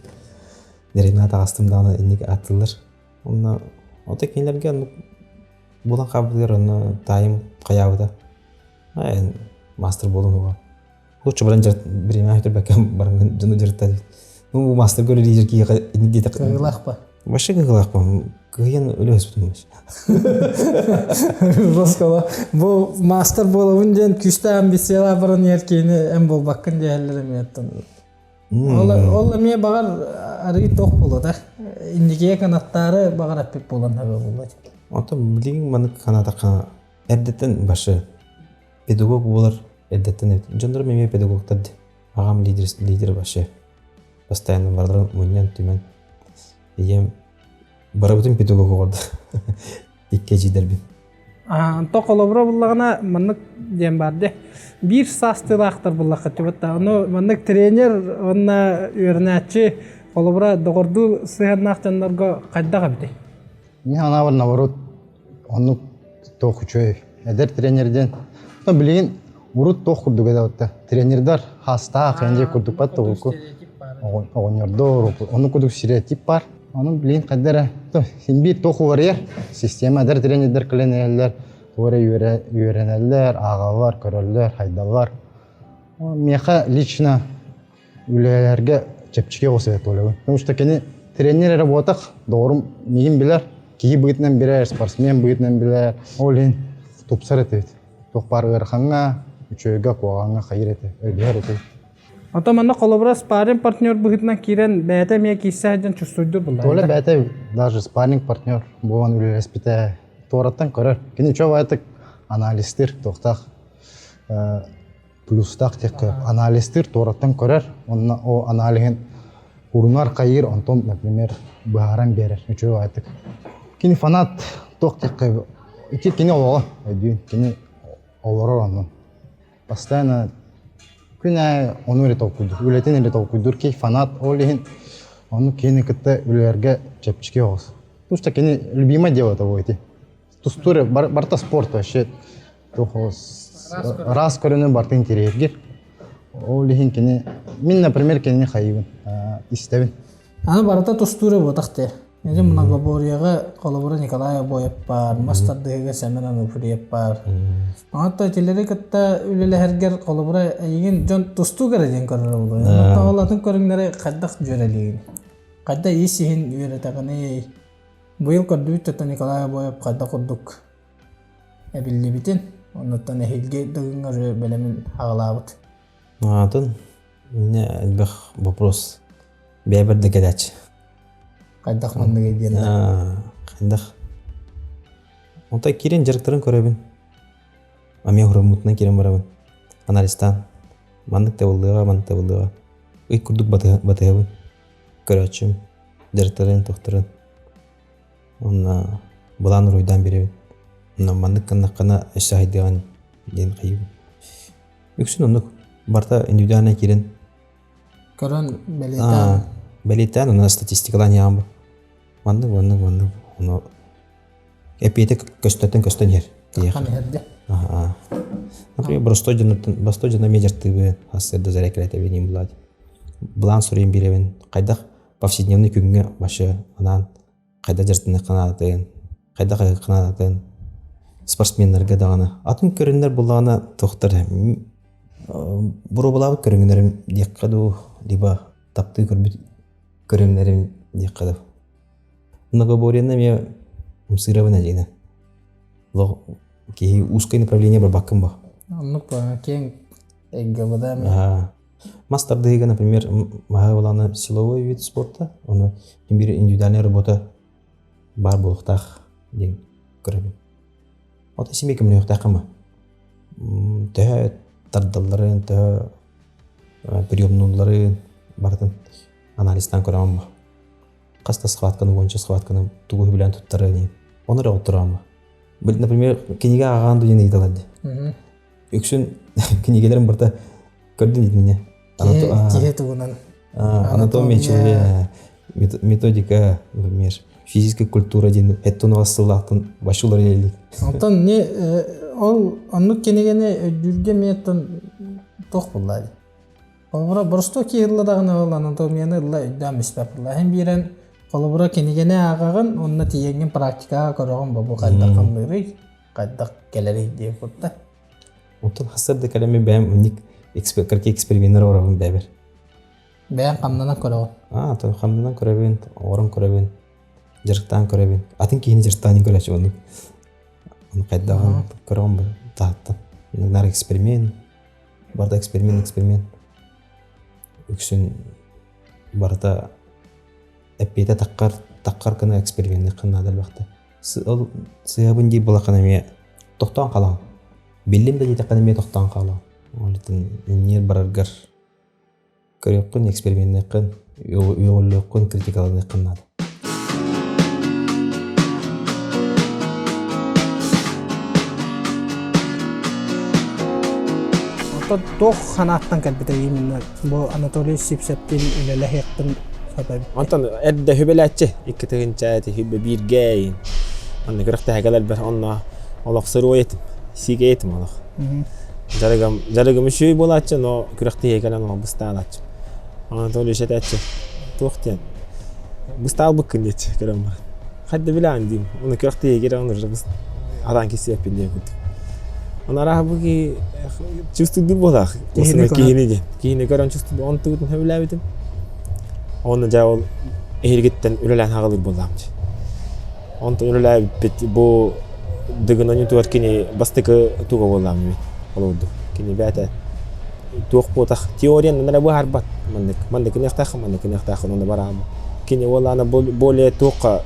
Дэрина таҕастым даҕаны инник аттылар онно ото кинилэргэ оннук булан хаалбытыгар онно таайым хайаабыта мастер буолун уга лучше баран бириэмэ өтөрбөккө баран дьону дьарыктаа ну мастерга үлэлиир киһиэхэ инник диэтэх Кыһыылаах вообще кыһыылаах кыһыйан үлэһэспитим Роскола бу мастер буолабын диэн күүстээх амбициялаах баран иһэр киһини эн буолбаккын диэһэллэр эмиэттэн Ол, ол эмиэ баҕар арыы тох буолуо да. Инникигэ канаттаары баҕар эппит буолан сөбө буолуо. Онтон билигин маннык санаатахха эрдэттэн башы педагог буолар эрдэттэн эбит. Дьоннорум эмиэ педагогтар ди. Аҕам лидер, лидер вообще. Постоянно барыларын мунньан түмэн. Ийэм барыбытын педагог оҕордо. Икки эдьиийдэрбин. Онто холобура буллаҕына маннык диэн баар дии. Биир саастыылаахтар буллахха тибэтта. Ону маннык тренер уонна үөрэнээччи холобура доҕордуу сыһыаннаах дьоннорго хайдах эбитий? Мин санаабар наоборот оннук туох үчүгэй. Эдэр тренерден билигин урут туох курдук этэ тренердар хастаах энди курдук бат тобуку оҕонньордор ону курдук стереотип бар. Ону билигин хайда эрэ син биир туох уларыйар система эдэр тренердэр кэлэн иһэллэр тугу эрэ үөрэнэллэр, ааҕаллар, көрөллөр, хайдаллар. Миэхэ лично үлэлэргэ чэпчэки оҕус эбит буолабын. Потому что кини тренер эрэ буотах, доҕорум миигин билэр, киһи быһыытынан билэр, спортсмен быһыытынан билэр. Ол иһин тупсар этибит. Туох баар ыарахаҥҥа, үчүгэйгэ, куһаҕаҥҥа хайыр этэ, өйдөһөр этибит. Оттон манна холобура спарринг партнер быһыытынан киирэн бэйэтэ эмиэ киирсэ сылдьан чувствуйдур булла. Толя бэйэтэ даже спарринг партнер буолан үлэлэспитэ туораттан көрөр. Кини үчүгэй анализтыыр туохтаах плюстаах диэххэ анализтыыр туораттан көрөр уонна ол аналиһын урунар хайыыр онтон например быһааран биэрэр үчүгэй Кини фанат туох диэххэ ити кини олоҕо өйдүүн кини олорор оннун Постоянно күн аайы ону эрэ толкуйдуур, үлэтин эрэ толкуйдуур киһи фанат, ол иһин ону киһини кытта үлэлэргэ чэпчэки оҕус. Потому что кини любимое дело того ити. Тустуур барыта спорт вообще раз көрүнүн барыта интэриэһиргир. Ол иһин кини мин, например, кинини хайыыбын, истэбин. Аны барыта тустуура буотах те. Ити многоборьеҕа холобура Николай Обоев баар, мас тардыһыыга Сэмэн Ануфриев баар. Онон итилэри кытта үлэлэһэргэр холобура эйигин дьон тустуук эрэ диэн көрөрө буолуо. Онон ол атын көрүҥнэри хайдах дьүөрэлиигин? Хайда ис иһин үөрэтэҕиний? Быйыл көрдүбүт да Николай Обоев хайдах курдук эбиллибитин, оннуттан эһиилги дыгыҥҥа бэлэмин аҕалаабыт. Атын Иннэ элбэх вопрос бэйэбэр да кэлээччи. Хайдах манныгый диэн. Хайдах. Онто киирэн дьарыктарын көрөбүн. Эмиэ хроммутунан киирэн барабын. Анализтаан. Маннык табыллыаҕа, маннык табыллыаҕа. Ый курдук батыһабын. Көрөөччүм. Дьарыктарын, тохторун. Уонна былаан уруйдаан биэрэбин. Онно маннык гыннаххына өссө хайдыаҕын диэн хайыыбын. Үксүн оннук. Барыта индивидуально киирэн Көрөн бэлиэтээн. Бэлиэтээн уонна статистикалаан иһэҕин бу. Маннык, маннык, маннык. Ону эпиэтэ көстөртөн көстөн иһэр. Таххан иһэр дии. Например, простой дьонуттан, простой дьоно эмиэ дьартыыбын, сарсыарда зарядкалатабын им булаат. Былаан суруйан биэрэбин. Хайдах повседневный күҥҥэ вообще анаан хайдах дьарыктаныахха наадатын, хайдах айыахха наадатын спортсменнарга даҕаны. Атын көрүҥнэр буллаҕына туохтар боруобалаабыт көрүҥнэрим диэххэ дуу, либо таптыы көрбүт көрүҥнэрим диэххэ дуу. Многоборьены эмиэ ымсыырабын эдьиинэ. Олох киһи узкое направление барбаккын бо. Оннук киэҥ эйгэ бу да эмиэ. Мас тардыһыыга, например, маһы былаана силовой вид спорта, оны биир индивидуальная работа. баар буолуохтаах диэн көрөбүн. Ото симиэ көмөлөһүөхтээххин ба. Төһө тардалларын, төһө приемнуулларын барытын анализтаан көрөҕүн ба. Хас да схватканы, уонча схватканы тугу үбүлээн туттары диэн. Оны эрэ оттороҕун ба. Например, кинигэ ааҕаан дуу диэн ыйыталар дии. Үксүн кинигэлэрин барыта көрдүн итиннэ. Киһи тугунан. Анатомия человека, методика, например, физическая культура диэн эттон сыллаахтан башулар илик. Онтон не ол оннук кинигэни өйдүүргэ миэттэн туох буллаа дии. Холобура боростуой киһи ылла даҕаны ол анатомияны ылла өйдөөн испэт булла. Иһин биэрэн холобура кинигэни ааҕаҕын уонна тиийэҥҥин практикаҕа көрөҕүн бу хайдах хамныырый, хайдах кэлэрий диэн курдук. Онтон хасыр да кэлэмми бэйэм уник кыракый эксперименнэр оҥоробун бэйэбэр. Бэйэм хамнанан көрөҕүн. Аа, то хамнанан көрөбүн, оҥорон көрөбүн, дьарыктаан көрөбүн. Атын киһини дьарыктаан көрөөччү оннук. Ону хайдаҕын көрөҕүн бу таһыттан. Наар эксперимент, барыта эксперимент, эксперимент. Үксүн барыта эппиэтэ таххар, таххар гына эксперименныаххын наада элбэхтэ. Ол сыһабын диир буолаххына эмиэ тохтоон хаалаҕын. Биллим да диэтэххинэ эмиэ тохтоон хаалаҕын. Ол иһин иннигэр бараргар көрүөххүн, эксперименныаххын, үөҕүллүөххүн, критикаланыаххын наада. Оттон туох санааттан кэлбитэ именно бу Анатолий Сипсептин үлэлэһиэхпин сатабыт. Онтон эрдэ хүбэлээччи икки тыһыынча хүбэ бииргэ онно күрэхтэһэ кэлэрбэр онно олох сырой этим сиикэй этим олох дьарыгым дьарыгым үчүгэй буолааччы но күрэхтэһиэ кэлэн олох быстаалааччы Анатолий этээччи туох диэн быстаалбыккын диэччи көрөн баран хайда билэҕин диим ону күрэхтэһиэ киирэн уже араан кисиэппин диэн курдук Оны арааһа бу киһи чувствуйдуур буолаах киһини диэн киһини көрөн чувствуйдуур онтугутун сөбүлээбитим Онно дьэ ол эһигиттэн үлэлээн хаҕылыыр буоллаҕым дии. Онтон үлэлээбиппит бу Дыгын оонньуутугар кини бастакы туга буоллаҕым мин холобурдук. Кини бэйэтэ туох буотах теориянан эрэ быһаарбат маннык маннык гыныахтааххын маннык гыныахтааххын онно бараама. Кини уоллаана более туохха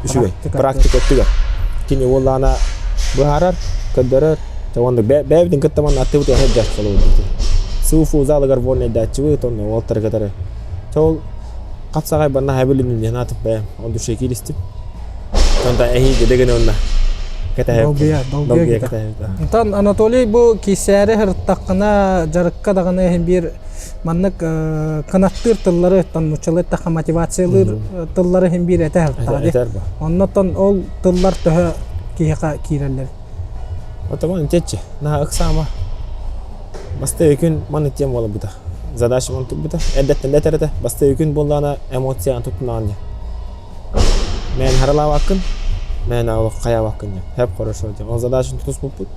үчүгэй практика өттүгэр. Кини уоллаана быһаарар, көрдөрөр. Уонна бэйэбитин кытта манна аттыбытыгар сылдьар холобурдук. Суу-фу залыгар вольнайдааччыбыт, онно уолтары кытары. Ол хапсаҕай банна хабилин диэн аатым бэйэм ол душе кииристим. Онтон эһиги дэгин онно Долгуйа, долгуйа Онтон Анатолий бу кисээри сырыттаххына дьарыкка даҕаны иһин биир маннык кынаттыыр тыллары нууччалыы эттэххэ мотивациялыыр тыллары иһин биир этэ сырыттаҕа Оннотон ол тыллар төһө киһиэхэ киирэллэр? Отомон интеччи наһаа ыксаама. Бастакы күн маннык диэн буолбута. Задача турбута. Эрдэттэн да этэр этэ. Бастакы күн буоллаҕына эмоцияны туттунаҕын диэн. Мэн харалаабаккын, мэн олох хайаабаккын диэн. Хэп хорошо диэн. Ол задачаны тутуспуппут.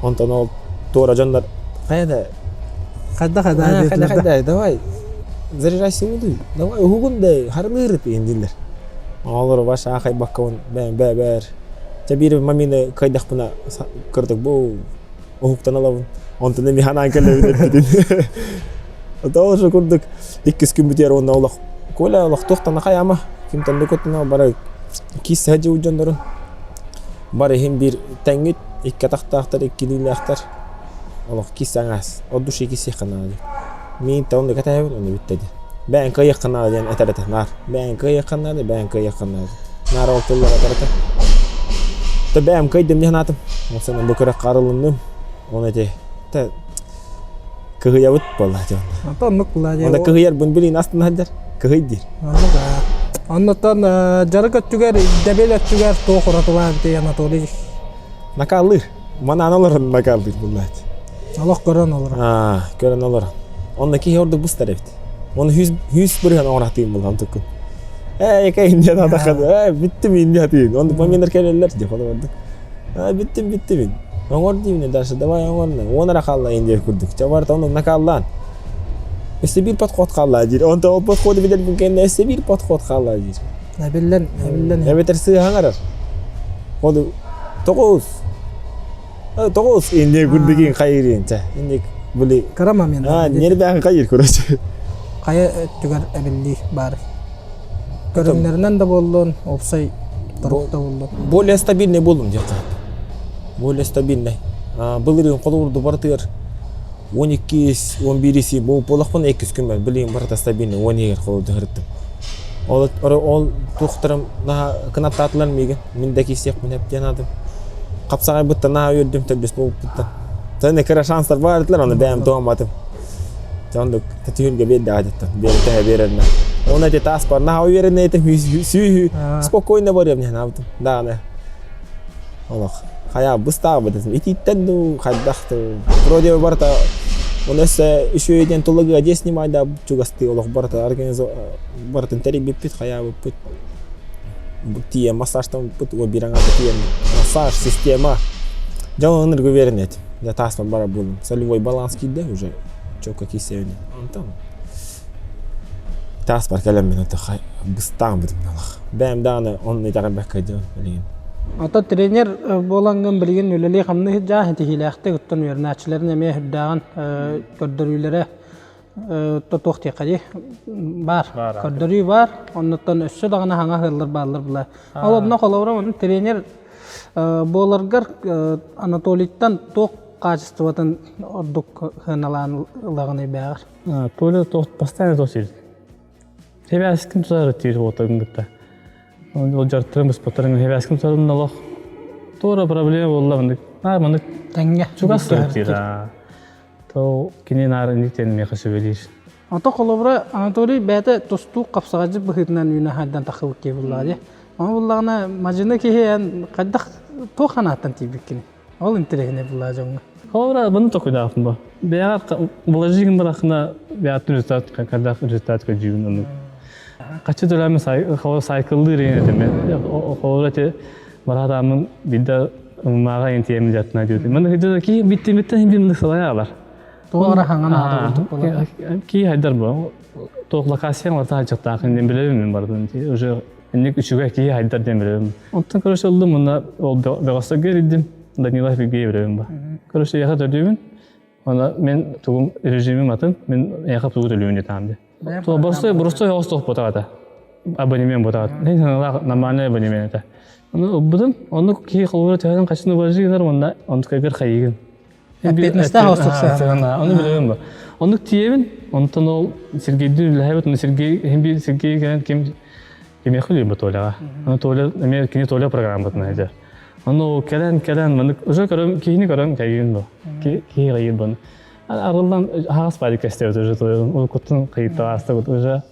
Онтон ол туора дьоннор хайа да Хайда хайда хайда хайда давай заряжайся улуй давай уһугун да харылыыр диэн дииллэр. Олор баш аахайбакка бээн бээ бээр. Чэ биир мамины кыайдахпына кырдык бу уһуктан ылабын. Онтон эми ханаан кэлэбин эппитин. Ол же курдук иккис күммүтүгэр уонна олох Коля олох туохтан хайаама кимтэн да куттана бары киис саһа дьоннорун бары иһин биир тэҥҥит икки атахтаахтар икки илиилээхтэр олох киис аҥаас от души киисиэххэ наада миин та онно кэтэһэбин онно бүттэ диэн бэйэҥ кыайыахха наада диэн этэр этэ наар бэйэҥ кыайыахха наада бэйэҥ кыайыахха наада наар ол тыллар этэр этэ то бэйэм кыайдым дии санаатым ол бу күрэххэ арылынным оны ити кыһыйабыт буолла дьон Онтон оннук буолла дии. Онно кыһыйарбын билин астына сылдьар кыһый диир. Оннук аа. Оннуттан дьарык өттүгэр, ирдэбил өттүгэр туох уратылаах эбитий Анатолий? Накаллыыр. Манаан олорон накаллыыр буоллаат. Олох көрөн олорон. Аа, көрөн олорон. Онно киһи ордук быстар эбит. Оны 100 бырыһан оҥоратыым булгам туккун. Ээ, эке инде атахад. Ээ, бүттүм инде атыын. Онду поменер келелер деп олордук. Аа, бүттүм, бүттүм. Оҥор диибин дальше давай оҥорно. Уон эрэ хаалла инде курдук. Чабарта ону накаллаан. Өссө биир подход хаалла диир. Онто ол подходу билэрбин кэннэ өссө биир подход хаалла диир. Эбиллэн, эбиллэн. Эбэтэр сыыһаҥарар. Ол тоҕус. Тоҕус инде курдугин хайырын чэ. Инде били Кыра момент. А, нербээн хайыр короче. Хайа өттүгэр эбиллии баар. Көрүҥнэринэн да буоллун, уопсай турук да буоллун. Более стабильный буоллум диэххэ. Более стабильный. Былырыын холобурду барытыгар 12 11 буолахпын иккис күн билигин барыта стабильный 10 холобурду сырыттым. Ол ол туохтарым наһаа кынаттаатылар миигин. Мин да киирсиэхпин эп диэн аатым. Хапсаҕайбыттан наһаа үөрдүм төрдүс буолбуттан. Тэн кыра шанстар баар этилэр, аны бэйэм туһамматым. Оннук түһүлгэ биэрдэ аатыттан, биэрэ биэрэрнэ. Оны эти тааспар наһаа үөрэнэ этим сүүһү спокойно барыам диэн аабытым. Даҕаны олох хайа быстаабыт итииттэн дуу хайдах дуу вроде барыта оны өссө үчүгэй диэн тулугуга дьиэ снимайда чугастыы олох барыта организо барытын тэрийбиппит хайаабыппыт тиийэн массажтаммыппыт уо биир аҥаата тиийэн массаж система дьон ыныргы уверен этим я тааспар бара буоллум солевой баланс киирдэ уже четко киирсэбин онтон тааспар кэлэммин это быстаан бутум налах бэйэм даҕаны онно итэҕэйбэккэ дьон билигин Ото тренер буолаҥҥын билигин үлэлии-хамныы сылдьаҕын ситиһиилээхтик оттон үөрэнээччилэрин эмиэ үрдээҕин көрдөрүүлэрэ туох диэххэ дии баар көрдөрүү баар оннуттан өссө даҕаны хаҥа ыаллар бааллар була ол онно холобура онно тренер буоларгар Анатолийтан туох хаачыстыбатын ордук сыаналаан ылаҕыный бээҕэр Толя постоянно туох диир Хебээскин тутар диир уотагын кытта ол дьарыктарын быспаттарын хебээскин тутарын олох туора проблема буолла маннык наар маннык тэҥҥэ чугас диир То кини наар инник диэн миэхэ сүбэлиир. Ото холобура Анатолий бэйэтэ тустуук хапсаҕайдьыт быһыытынан үүнэ хайдан тахсыбыт киһи буллаҕа дии. Ону буллаҕына мадьыны киһи эн хайдах туох санааттан тиийбиккиний? Ол интэриэһинэй буллаҕа дьоҥҥо. Холобура бұны токуйдаахпын бу. Бэйэҕэр вложигин барахына бэйэттин результат хайдах результат көрдүүгүн оннук. Хаччы төлөмө сайкыллыыр ен этим. Холобура эти бараатаамын бидда мага интиэм жатына диэти. Маны хидда ки битти битти хим бим салаялар. Туора хаңан аада курдук болар. Ки хайдар бу. Туох локацияң бар та жактаахын ден билебим мен бардым. Уже инник үчүгэй ки хайдар ден билебим. Онтон короче ылдым мына ол беҕасса геридим. Данила Фигей билебим ба. Короче яха төлүүбүн. Она мен тугум режимим атын мен яха тугу төлүүбүн детаам де. Просто просто остоох ботаата. Абонемент ботаат. Нормальный абонемент это. Оны ылбытым, оны киһи холбура төһөнөн хачыны бажыгынар онна онтукайгар хайыгын. Эппиэтинэстээх оостук Оны билэбин ба. Оннук тиийэбин, онтон ол Сергейдин үлэһэбит, оны Сергей хим Сергей кэлэн ким кимиэхэ үлүйбүт Толяҕа. Оны Толя эмиэ кини Толя программатын айдьар. Оны кэлэн кэлэн маннык уже көрөм киһини көрөн кайыгын бу. Киһи кайыгын бу. Арыллан аһаҕас баайдык кэстэбит уже уруккуттан кыйыттаҕаастабыт уже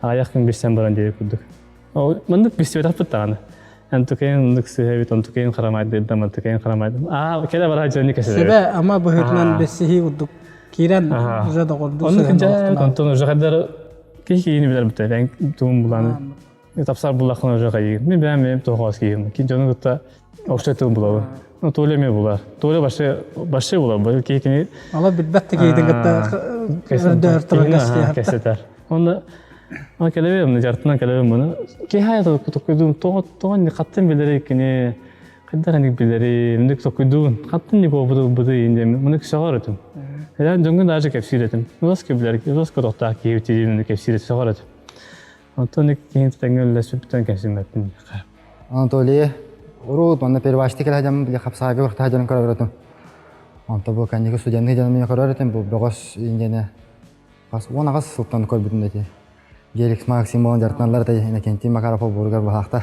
аҕыйах күн билсэн баран диэбит курдук. Маннык билсибэтэхпит даҕаны. Антукайын оннук сыһабит, онтукайын харамайдыырда, мантукайын харамайдым. Аа, кэлэ бараа дьону кэсэбит. Сүбэ ама быһыытынан бэссиһии курдук киирэн уже доҕордуу Оннук дьэ, онтон уже хаддар киһи киһини билэр бүтэ. Эн тугун булааны тапсар буллаххына уже хайыгын. Мин бэйэм бэйэм тоҕоос киһим. Ки дьону кытта общай тыл булабын. Ну, Толя эмиэ булар. Толя вообще вообще булар. Киһи кини Ала билбэт да киһитин кытта өрдөөр турар кэсэтэр. Онно кэлэбиэм, жартынан кэлэбиэм бұны. Киһи токуйдуун тоҕо не хаттын билери кини хайдах эник билери, мындык токуйдуун хаттын не буду буду индем, муну сөҕөр этим. Эдэн дьоҥҥун даже кэпсиир этим. Улас кэбилэр, улас котохтаах киһи тиийин кэпсиир сөҕөр этим. Онтон киһин тэҥҥэ үллэспиттэн кэпсиммэппин. Анатолий урут манна первачты кэлэ дьаммын били хапсаайга уртаха дьонун көрөр этим. Онто бу кэнники студенты дьонун көрөр этим бу бөҕөс индиэне хас 18 сылтан көрбүтүм эти. Геликс Максим буолан дьарыктаналлар этэ Иннокентий Макаров олбуоругар баһаахта.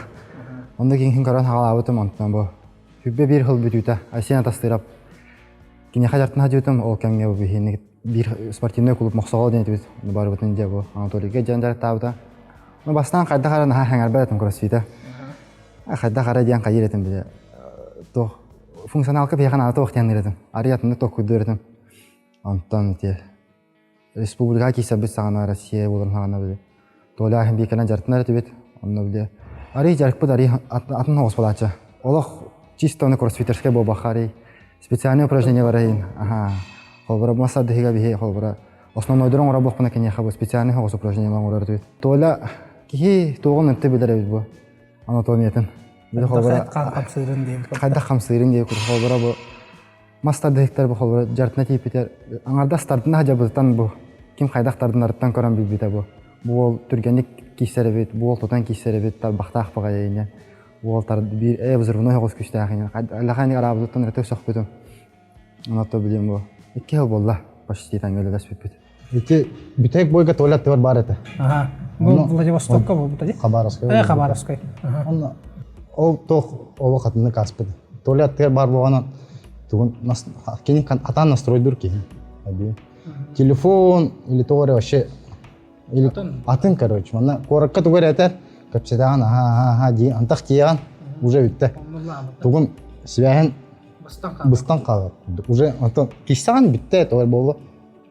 Онно киҥин көрөн хаҕалаабытым онтон бу хүббэ биир хыл бүтүүтэ Айсен Атастыров киниэхэ дьарыктана сылдьыбытым ол кэмҥэ бу биһиги биир спортивный клуб Мохсоҕол диэн этибит барыбытын дьэ бу Анатолийга дьон дьарыктаабыта. Ну бастаан хайдах эрэ наһаа хэҥэрбэт этим кроссфита. Хайдах эрэ диэн хайыыр этим бile. Туох функционалка биһиэхэ наада туох диэн этим. Арый атыннык толкуйдуур этим. Онтон ити республика киирсэрбит саҕана Россия буоларын саҕана били Толя иһин биир кэлэн дьарыктанар этибит. Онно били арый дьарыкпыт арый атын оҕус буолааччы. Олох чисто ону кроссфитерскай буолбахха арый специальные упражнениялар иһин аха холобура мас тардыһыыга биһи холобура основнойдору оҥоро буохпуна киниэхэ бу специальный оҕус упражнениялар оҥорор этибит. Толя киһи туоҕун ынты билэр эбит бу анатомиятын. Били холобура хамсыырын диэн хайдах хамсыырын диye холобура бу мас тардыһыктар бу холобура дьартына тиийбитэ аҥардас тардына садьабытыттан бу ким хайдах тардынарыттан көрөн билбитэ бу бу уол түргэнник киирсэр эбит, буол тутан киирсэр эбит, тарбахтаах баҕайы инньэ. Уол тар биир ээ взрывной оҕус күүстээх инньэ. Аллаханик араабытыттан ырытык сөхпүтүм. Оното билим бу. Икки сыл буолла почти таҥ үлэлэспиппит. Ити бүтэһик бойга Толя аттыбар баар этэ. Ага. Бу Владивостокка буолбута дии. Хабаровскай. Э, Хабаровскай. Онно ол туох олох атыннык ааспыт. Толя аттыгар баар буолан тугун кини атаан настройдуур киһи. Телефон или тоҕо эрэ вообще или атын короче манна куоракка тугу эрэ этэр кэпсэтэҕин аха аха аха дии антах тиийэҕин уже бүттэ тугун свяһин быстан хаалар уже онтон киссэҕин бүттэ тоҕо буолла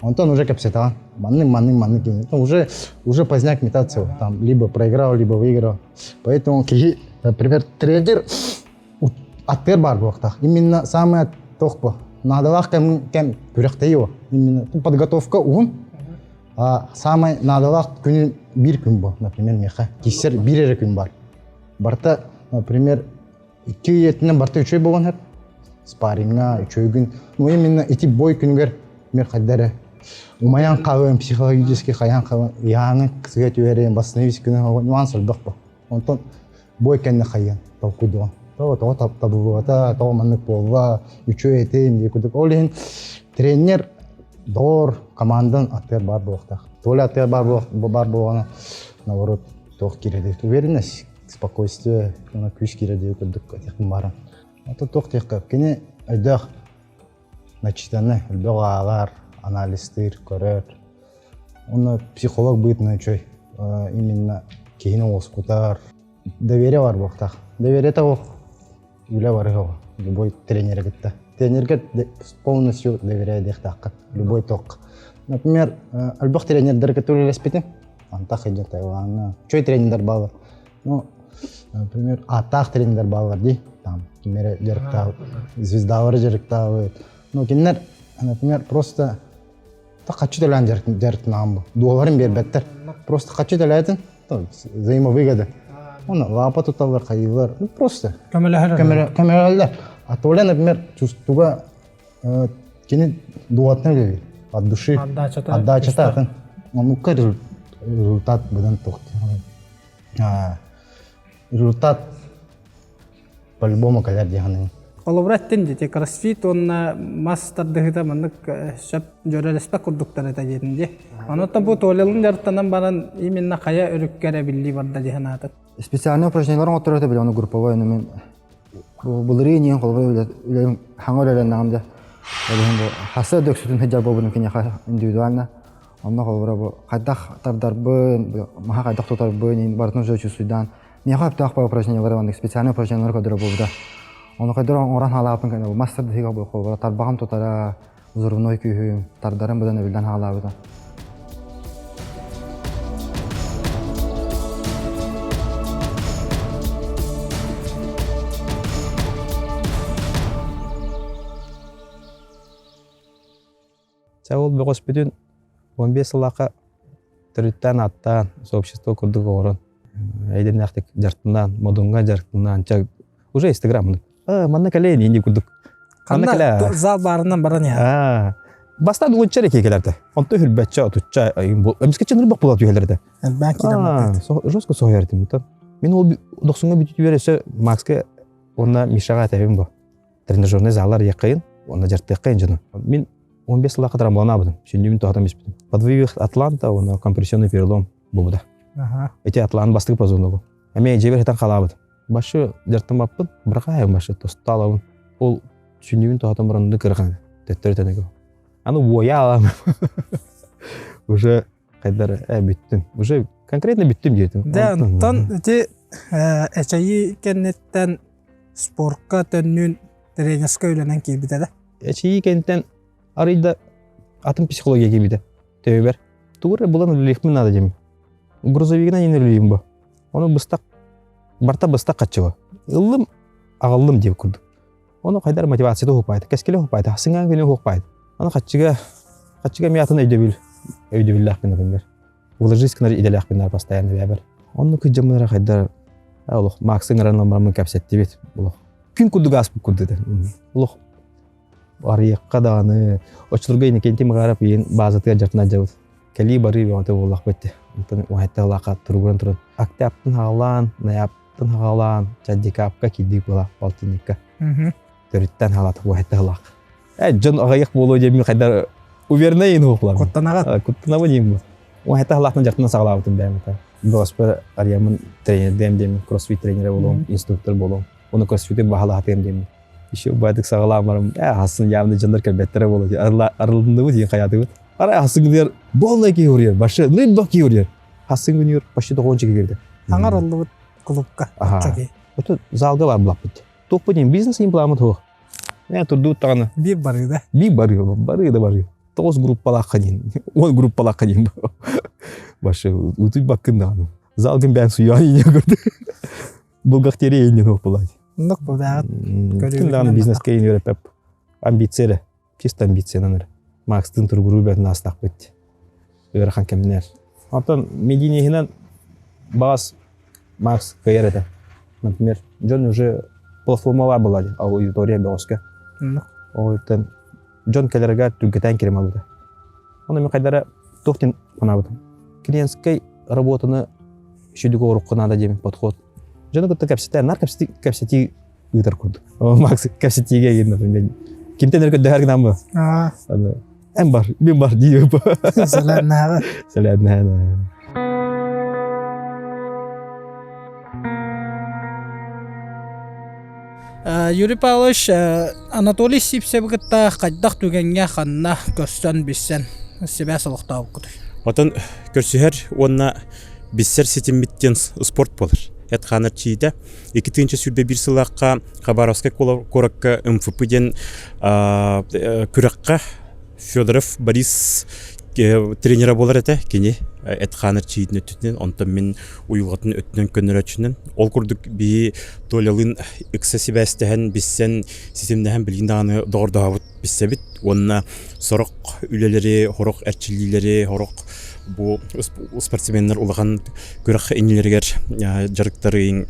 онтон уже кэпсэтэҕин маннык маннык маннык уже уже поздняк метаться там либо проиграл либо выиграл поэтому киһи например тренер аттыгар баар буолуохтаах именно самое туох бу наадалаах кэм кэм күрэхтэһии именно подготовка уһун а самый наадалаах күнүн биир күн бу например миэхэ киссер биир эрэ күн бар барыта например икки үйэтинэн барыта үчүгэй буолан сөп спарриҥҥа үчүгэй күн ну именно ити бой күнүгэр мир хайда эрэ умайан хаалыан психологически хайаан хаалыан ыйааҥы сыга түһэрин восстановить күнү нюанс элбэх бу онтон бой кэннэ хайыан толкуйдуон тоҕо тоҕо табыллыбата тоҕо маннык буолла үчүгэй этим диye курдук ол иһин тренер доор командан аттыгар баар буолуохтаах Толя аттыгар баар баар буолҕана наоборот туох киирэр уверенность спокойствие уонна күүс киирэр диye курдук этиэхпин бааран ото туох диэххэ кини өйдөөх начитанный элбэх ааҕар анализтыыр көрөр уонна психолог быһыытынан үчүгэй именно киһини уоскутар доверие бар буолуохтаах доверие того үлэ барыһа любой тренеры кытта тренерге полностью доверяю диэхтааххын любой ток например элбэх тренердэр кытта үлэлэспитим антах идет Таилаҥҥа үчүгэй тренердэр бааллар ну например ааттаах тренердэр бааллар дии там ким эрэ дьарыктаабыт звездалары дьарыктаабыт ну кинилэр например просто хаччы төлөөн дьарыктанаҕын бу дуоларын биэрбэттэр просто хаччы төлөөтүн взаимовыгода оны лаапа туталлар хайыылар ну просто көмөлөһөллөр а Толя например чувствуга кини дуотна үлэлиир от души отдачата атын оннукка результат быдан туох результат по-любому кэлэр диэхинин. Холобура эттин дии, кроссфит уонна мас тардыһыыта маннык сөп дьөрөлөспөт курдуктар этэ диэтин дии. Онон бу Толялын дьарыктанан баран именно хайа өрүккэ эрэ биллии барда дии санаатым. Специальное упражнениялар оҥотторо этэ били ону групповой ону мин былырыын иһин холобура үлэм хаҥа үлэлэннэҕим дьэ. Ол иһин бу хасса дөксүтүн сылдьар буолбутум киниэхэ индивидуально. Онно холобура бу хайдах тардарбын, маһа хайдах тутарбын, барытын уже чувствуйдаан Миэхэ сөптөөх упражнениялары маннык специальный упражнениялары көрдөрө буолбута. Ону хайдах оҥорон хаалаабыппын кэннэ бу мастер дыһыга буолбута тарбаҕым тутара, взрывной күүһүм, тардарым быдан эбиллэн хаалаабыта. Чэ ол бөҕөспүтүн 15 сыллаахха төрүттээн ааттаан, сообщество курдук оҥорон, эйдэннээхтик дьарыктанаан, модуҥҥа дьарыктанаан, чэ уже инстаграм манна кэлэйин инди курдук. Манна кэлээ. Зал баарынан баран иһэр. Бастаан уонча эрэ кэлэртэ. Онто хүрбэччэ, отучча, эмискэ нырбах була түһэлэрдэ. Элбээн киирэн Жестко соһуйар этим. Мин ол дохсуҥҥа бүтүтүгэр өссө Макска уонна Мишаҕа этэбин бу. Тренажерный заллар яккайын, уонна дьартыаххайын дьону. Мин 15 сыллаахха травмаланаабытым. Сүнньүбүн тоһотон биспитим. Подвывих Атланта уонна компрессионный перелом буолбута. Эти Атлант бастакы позвоногу. Эмиэ дьиэбэр хитан халаабыт. Башы дьартымаппын, бырахаайым башы тосталабын. Ол сүнньүбүн тоһотон баран кырхан төттөрү төнөгө. Аны уоя алам. Уже хайдар бүттүм. Уже конкретно бүттүм диэтим. Да, онтон ити эчэйии кэнниттэн спортка төннүүн тренерскэй үлэнэн киирбитэ да? Эчэйии кэнниттэн арыйда атын психология киирбитэ. Төбөбөр. Тугу эрэ булан үлэлиэхпин наада диэмин. Грузовигынан иин үлэлиим бу. Ону быстах барта быстах хаччыба. Ыллым, аҕаллым диэбит курдук. Ону хайдар мотивацията уһуппайт, кэскилэ уһуппайт, сыҥаан күнү уһуппайт. Аны хаччыга хаччыга эмиэ атын өйдөбүл өйдөбүллээхпин например. Вложись гынар идэлээхпин постоянно бэбэр. Онну кыдьаммынара хайдар олох Максы ыҥыран ламмараммын кэпсэттибит. Олох күн курдук ааспыт курдук этэ. Олох арыйыахха даҕаны оччолорго Иннокентий Макаров иин баазатыгар дьартына дьабыт. Кэлии барыы бөҕөтө буоллахпыт. Онтон уһайта ылаха туругуран туран октябтан хаалаан, ноябтан хаалаан, декабка киирдик буола полтинникка. Төрүттэн хаалат уһайта ылах. Э дьон аҕыйах буолуо диэммин хайдар уверенный ин хуохлам. Куттанаҕат. Куттанабын иим бу. Уһайта ылаахтан жартынан саҕалаабытым бэйэм это. Госпер арыйаммын тренердээм диэммин, кроссфит тренерэ буолуом, инструктор буолуом. Уну кроссфиты баһалаһатыам диэммин. Еще баайдык саҕалаан барым, э хасын явно дьоннор кэлбэттэрэ буолуо. Арылынныбыт иин хайаатыбыт. Арай хасын күнүгэр буолла киһи уруйар, башы нылбах киһи уруйар. Хасын күнүгэр почти тоҕуонча киһи кирдэ. Аҥар аллыбыт клубка. Ото залга бар булаппыт. Туохпут диэн бизнес импламмыт суох. Э турдуут даҕаны. Биир барыы да. Биир барыы, барыы да барыы. Тоҕус группалаахха диэн. Он группалаахха диэн. Башы утуйбаккын даҕаны. Залгын бээн суйаан ине көрдө. Булгахтерия иннин оппулай. Оннук булдаҕыт. Ким даҕаны бизнеске ин үөрэппэп. Амбиция эрэ. Чисто амбициянан эрэ. Макстын туругуруу бэртин аастахпыт. Ыарахан кэмнэр. Оттон медийниһинэн баас Макс кыайар этэ. Например, дьон уже платформалар была аудитория бөҕөскө. Ол дьон кэлэригэр түргэтэн кирим алыта. Оны мен хайдара туох диэн санаабытым. Клиентскай работаны сүдүгү оруққа надо диэн подход. Дьону кытта кэпсэтэ, нар кэпсэтии ыытар курдук. Макс кэпсэтиигэ иин, например, кимтэн эрэ көрдөһөр гынан бу. Эн бар, мен бар дии. Сэлээннээҕи. Сэлээннээҕи. Юрий Павлович, Анатолий Сивцевы кытта хайдах түгэҥҥэ ханна көрсөн билсэн сибээс олохтообуккутуй? Отон көрсүһэр уонна биссэр ситиммит диэн спорт буолар. Эт-хаан эрчийиитэ. 2021 сыллаахха Хабаровскай куоракка МФП диэн күрэххэ Федоров Борис тренера буолар этэ. Кини эт-хаан эрчийиитин өттүнэн, онтон мин уйулҕатын өттүнэн көннөрөөччүнэн. Ол курдук биһи Толялыын ыкса сибээстэһэн, билсэн, ситимнэһэн билигин даҕаны доҕордоһобут, билсэбит уонна сорох үлэлэри, сорох эрчиллиилэри, сорох бу спортсменнар улахан күрэх иннилэригэр дьарыктарын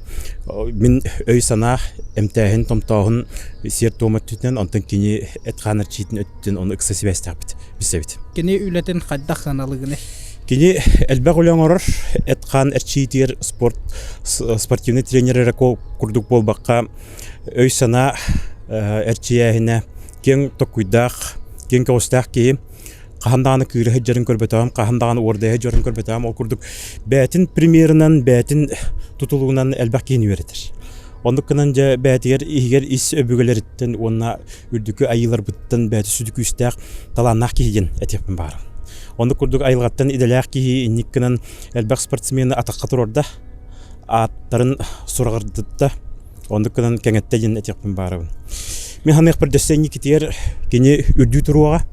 мин өй-санаа эмтээһин, томтооһун сиэр-туом өттүнэн, онтон кини эт-хаан эрчиитин өттүн ону ыкса сибээстээхпит, билсэбит. Кини үлэтин хайдах сыаналыгыный? Кини элбэх үлэ оҥорор, эт-хаан эрчийиитигэр спорт спортивный тренер эрэ курдук буолбакка, өй-санаа эрчийээһинэ киэҥ токкуйдаах, киэҥ көҕүстээх киһи хаһан даҕаны кыыра сылдьарын көрбөтөҕүм, хаһан даҕаны уордайа сылдьарын көрбөтөҕүм. Ол курдук бэйэтин примерынан, бэйэтин тутулугунан элбэх киһини үөрэтэр. Оннук гынан дьэ бэйэтигэр иһигэр ис өбүгэлэриттэн уонна үрдүкү айыыларбыттан бэйэтэ сүдү күүстээх, талааннаах киһи диэн этиэхпин баҕарабын. Оннук курдук айылҕаттан идэлээх киһи инник гынан элбэх спортсмены атахха туруорда, ааттарын сураҕырдытта, оннук гынан кэҥэттэ диэн этиэхпин баҕарабын. Мин саныахпар дөссө инникитигэр кини үрдүү туруоҕа.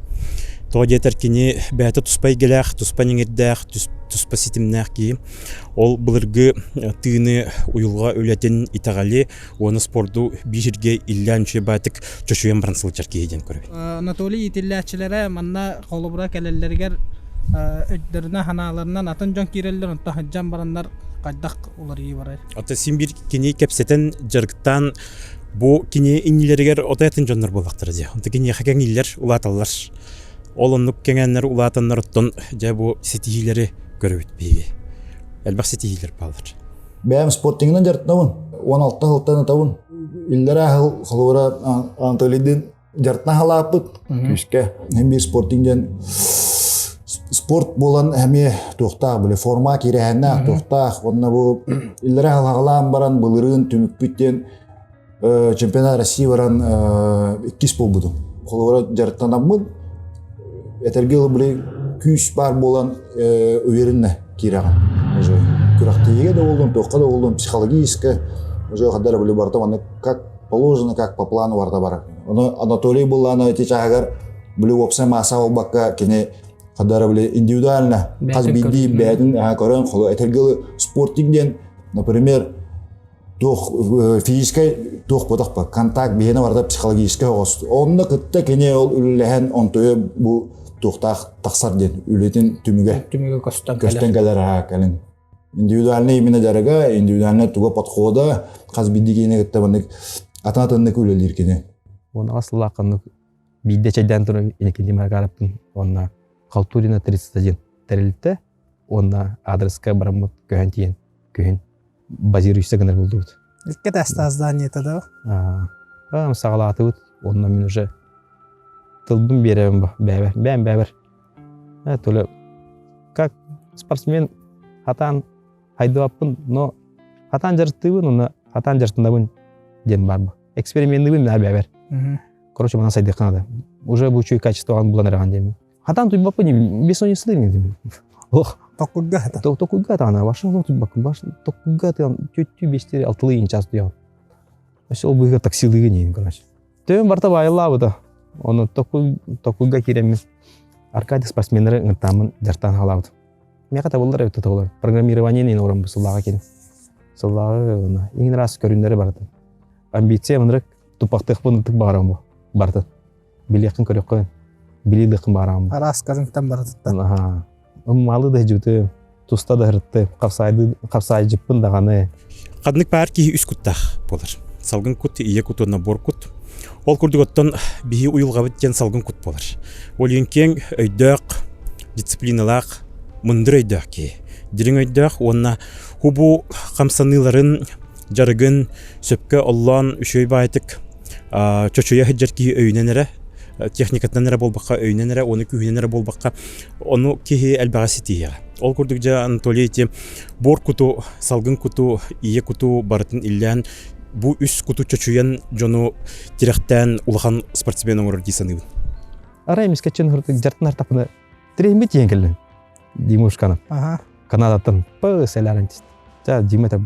Тоҕо диэтэр кини бэйэтэ туспа эйгэлээх, туспа ньиҥирдээх, туспа ситимнээх киһи. Ол былыргы тыыны, уйулҕа үлэтин, итэҕэли уонна спорду биир сиргэ иллээн үчүгэй баайтык чочуйан баран сылдьар киһи диэн көрөбүн. Анатолий иитиллээччилэрэ манна холобура кэлэллэригэр өйдөрүнэн санааларынан атын дьон киирэллэр, онтон сылдьан бараннар хайдах уларыйыы барар? Ата син биир кини кэпсэтэн, дьарыктаан бу кини иннилэригэр отой атын дьоннор буоллахтара дии. Онто киниэхэ кэҥииллэр, улааталлар. Ол оннук кэҥээннэр улаатаннар оттон дьэ бу ситиһиилэри көрөбүт биһиги. Элбэх ситиһиилэр бааллар. Бэйэм спортингынан дьарыктанабын. 16 сылтан ытабын. Иллэрээ сыл холобура Анатолийдыын дьарыктана халааппыт күүскэ. Эм биир спортинг диэн спорт буолан эмиэ туохтаах били форма киирэһэннээх туохтаах уонна бу иллэрээ сыл баран былырыын түмүкпүт диэн чемпионат России баран иккис буолбутум. Холобура дьарыктанаммын этэргэ дылы били күүс баар буолан уверенно киирэҕин. Уже күрэхтэһиигэ да буоллун, туохха да буоллун, психологически уже хадара били барыта маннык как положено, как по плану барыта барар. Ону Анатолий буллаана ити чааһыгар били уопсай маасса буолбакка кини хадара били индивидуально хас биирдии бэйэтин көрөн холо этэргэ дылы спортинг диэн например туох физическэй туох буотахпа контакт биһиэнэ барыта психологическай оҕос онно кытта кини ол үлэлэһэн онтуйа бу туохтаах тахсар диэн үлэтин түмүгэ түмүгэ көстөн көстөн кэлэр аха кэлин индивидуальный именно дьарыга индивидуальный туга подхода хас биирдии киһини кытта маннык атын атыннык үлэлиир кини уонаҕа сыллаахханнык биирдэ чэйдээн туран инекини макараппын уонна Халтурина 31. тэрилтэ уонна адреска бараммыт көһөн тиийэн күһүн базируйса гынар булдубут. Икки этажтаах зданиета да? Аа, саҕалаатыбыт. Онно мин уже тылбын биэрэбин бу бэйэбэр, бэйэм бэйэбэр. Э, Толя, как спортсмен хатаан хайдыбаппын, но хатаан дьарыктыыбын, уонна хатаан дьарыктанабын диэн баар бу. Эксперименныыбын мин бэйэбэр. Короче, манан сайдыахха надо. Уже бу үчүгэй качествоҕын булан эрэҕин диэмин. Хатаан туйбаппын, бессонница диэн. Ох. Токкуйга Токкуйга атаана, башы олох туйбаккын, баш токкуйга атыан түөттүү бестери алтылыы ин час туйаҕын. Өссө ол быыһыгар таксилыыгын иин, короче. Төбөм барта баайыллаабыта. Ону токкуйга киирэммин Аркадий спортсменнары ыҥыртааммын дьартаан хаалаабытым. Миэхэ табыллар эбит табыллар. Программирование иин орон бу сыллааҕы киирим. Сыллааҕы иҥин раз көрүннэри барытын. Амбиция мынырык туппахтыахпын ытык баҕарам бу барытын. Билиэххин көрүөххүн, билии ылыаххын баҕарам. Араас көрүҥтэн барытыттан. Аха. Ыммалы да дьүтүм, туста да ырытты, хапсаайдьыппын даҕаны. Ханнык баар киһи үс куттаах буолар. Салгын кут, ийэ кут уонна буор кут. Ол курдук оттон биһи уйулҕабыт диэн салгын кут буолар. Ол иһин киэҥ өйдөөх, дисциплиналаах, мындыр өйдөөх киһи. Дириҥ өйдөөх уонна хубу хамсаныыларын, дьарыгын сөпкө оллоон үчүгэй баайтык чочуйа сылдьар киһи өйүнэн эрэ техникатынан эрэ буолбакка өйүнэн эрэ уонна күүһүнэн эрэ буолбакка ону киһи элбэҕи ситиһиэҕэ. Ол курдук дьэ Анатолий ити буор куту, салгын куту, ийэ куту барытын иллээн бу үс куту чочуйан дьону тирэхтээн улахан спортсмен оҥорор дии саныыбын. Арай эмискэччи дьартын артапына тренбит тиийэн кэллим. Димушканы. Канадаттан пыс элээрэн Ча Дима это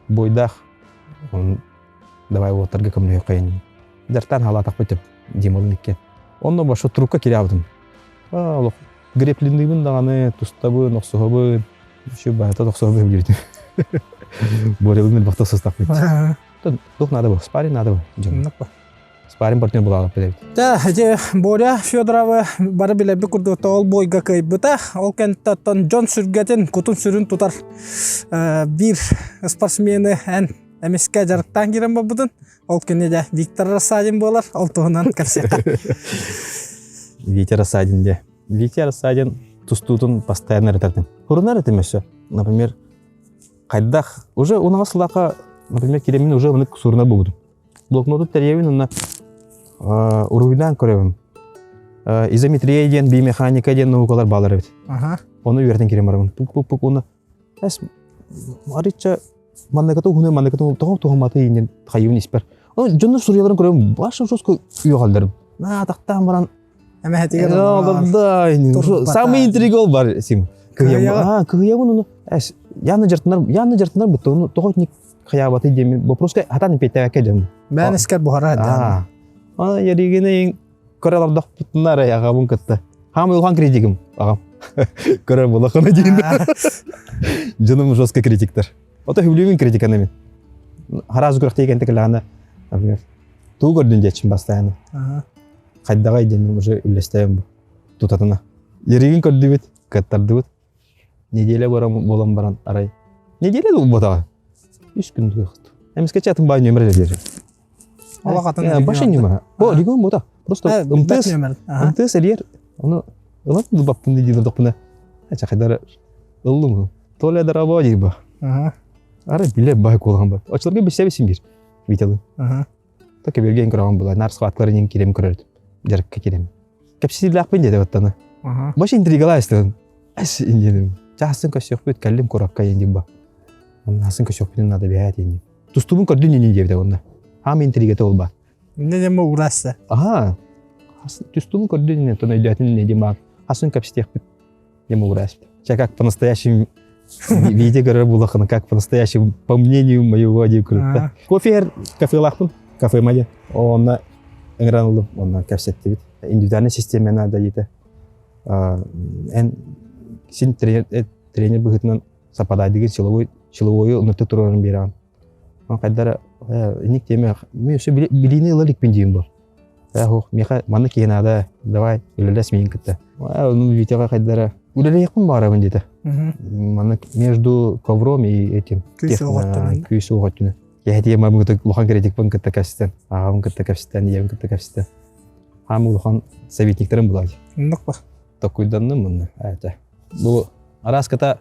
бойдаах давай уоттарга көмөлөһүөххэйин дьартаан халаатахпыт Дималын иккиэн. Онно баша трукка кириабытым. Олох греплинныыбын даҕаны, тустабын, охсуһабын. Еще баата охсуһабын билбитим. Борелын элбэхтэ охсустахпыт. Туох надо было? Спарринг надо было. Спарринг партнер булаалаппыт эбит. Да, дьэ, Боря Федоровы бары билэрбит курдук ол бойга кыайбыта. Ол кэнниттэн дьон сүргэтин, кутун-сүрүн тутар биир спортсмены эн эмискэ дьарыктаан киирэн барбытын. Ол күнү дьэ Виктор Рассадин буолар. Ол туһунан кэпсиэххэ. Витя Рассадин дьэ. Витя Рассадин тустуутун постоянно ырытардым. Хурунар этим өссө. Например, хайдах уже унаҕа сылаха, например, киремин уже ынык сурна бугудум. Блокноту тэрийэбин уонна уруһуйдаан көрөбүн. Изометрия диэн, биомеханика диэн наукалар баалар эбит. Ону үөрэтэн киирэн барабын. Пук-пук-пук уонна эс арычча манныката уһуну манныката тоҕо туһамматы иинин хайыбын испэр. Оны дьоннор суруйаларын көрөм баша жестко үйөҕөллөрүм. На тахтаан баран Эмэһэтигэр Да, самый интрига ол бар сим. Кыһыйабын, кыһыйабын ону. Эс, яны жартынар, яны жартынар бутта ону тоҕо хайаабаты диэмин вопроска хатан эпиэттээбэккэ дьон. Бээн искер буһара Аа. Ана яригини көрө олордохпутуна эрэ аҕабын кытта. Хаамай улахан критигим аҕам. Көрөр булахына диин. Дьонум жестко критиктер. Ото хүлүүмүн критиканы мин. Хараас күрэхтии кэнтэ кэлэҕинэ, например, туу көрдүн диэччим бастайаны. Хайдаҕай диэн уже үллэстэйэн бу тутатына. Яригин көрдүбүт, кыттардыбыт. Неделя буолан баран арай неделя да буолбатаҕа. Үс күн туох. Эмискэ атын баай нөмер диэри. Олох атын Баша нөмер. О, регион бута. Просто МТС МТС эрийэр. Ону ылан булбаппын дии дохпуна. Ача хайдара ыллым. Толя дорогой дии ба. Ары биле бай кулахан бар. Очолорго билсе бисин бир. Витялы. Так берген көрөҕөн була. Нар схваткаларын кирем көрөрдүм. Жарыкка кирем. Кэпсиилээхпин диэтэ баттаны. Баш интригалаа истэн. Ас индиным. Чаасын көсөхпүт кэллим куракка индим ба. Оннасын көсөхпүтүн надо биһээт инди. Тустубун көрдүн инин диэбитэ онна. Хаам интригата ол ба. Не дем урасса. Аха. Тустубун көрдүн инин тон өйдөөтүн не дем ба. Хасын кэпситиэхпит дем уграспит. Ча как по-настоящему видео көрөр булахына как по-настоящему по мнению моего дип күлүктэ. Кофе кафелаахпын, кафе мадя. Онна ыҥыран ыллым, онна кэпсэттибит. Индивидуальная система надо диэтэ. Эн син тренер, тренер быһыытынан сападаайдыгын силовой силовойу ынырты турарын биэрэҕин. Хайдара инник тиэмэ мен өссө билиини ыла иликпин диим бу. Ээ миэхэ маннык киһи наада, давай үлэлэс миигин кытта. Ну Витяҕа хайдара үлэлиэхпин баҕарабын диэтэ. Маннык между ковром и этим күүс оҕоттунан. Күүс оҕоттунан. Кэһэтиэ мамыгыты улахан критикпын кытта кэпсэтэн, аҕабын кытта кэпсэтэн, ийэбин кытта кэпсэтэн. Хаам улахан советниктарым булаачы. Оннук ба. Токуйданным мунна. Это. Бу араас кыта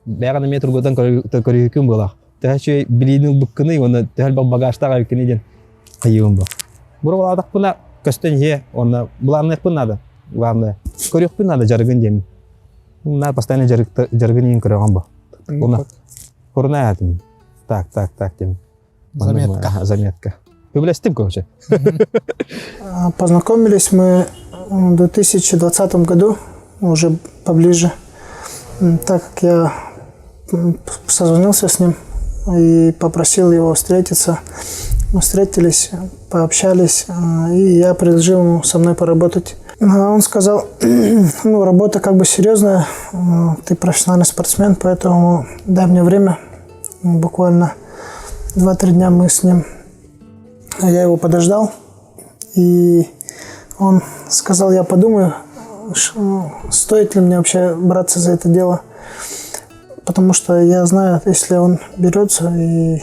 бэйэҕин эмиэ тургутан көрүүкүн буолах. Төһө үчүгэй билиини ылбыккыный уонна төһө элбэх багажтаах эбиккиний диэн хайыыбын бу. Буруолаатахпына көстөн иһиэ уонна былаанныахпын наада. Главное, көрүөхпүн наада дьарыгын диэмин. На постоянно дьарыгын иин көрөҕүн бу. Уна Курна этим. Так, так, так диэн. Заметка. Заметка. Үбүлэстим, короче. Познакомились мы в 2020 году, уже поближе, так как я созвонился с ним и попросил его встретиться. Мы встретились, пообщались, и я предложил ему со мной поработать. Он сказал, ну, работа как бы серьезная, ты профессиональный спортсмен, поэтому дай мне время. Буквально 2-3 дня мы с ним, я его подождал, и он сказал, я подумаю, стоит ли мне вообще браться за это дело, потому что я знаю, если он берется, и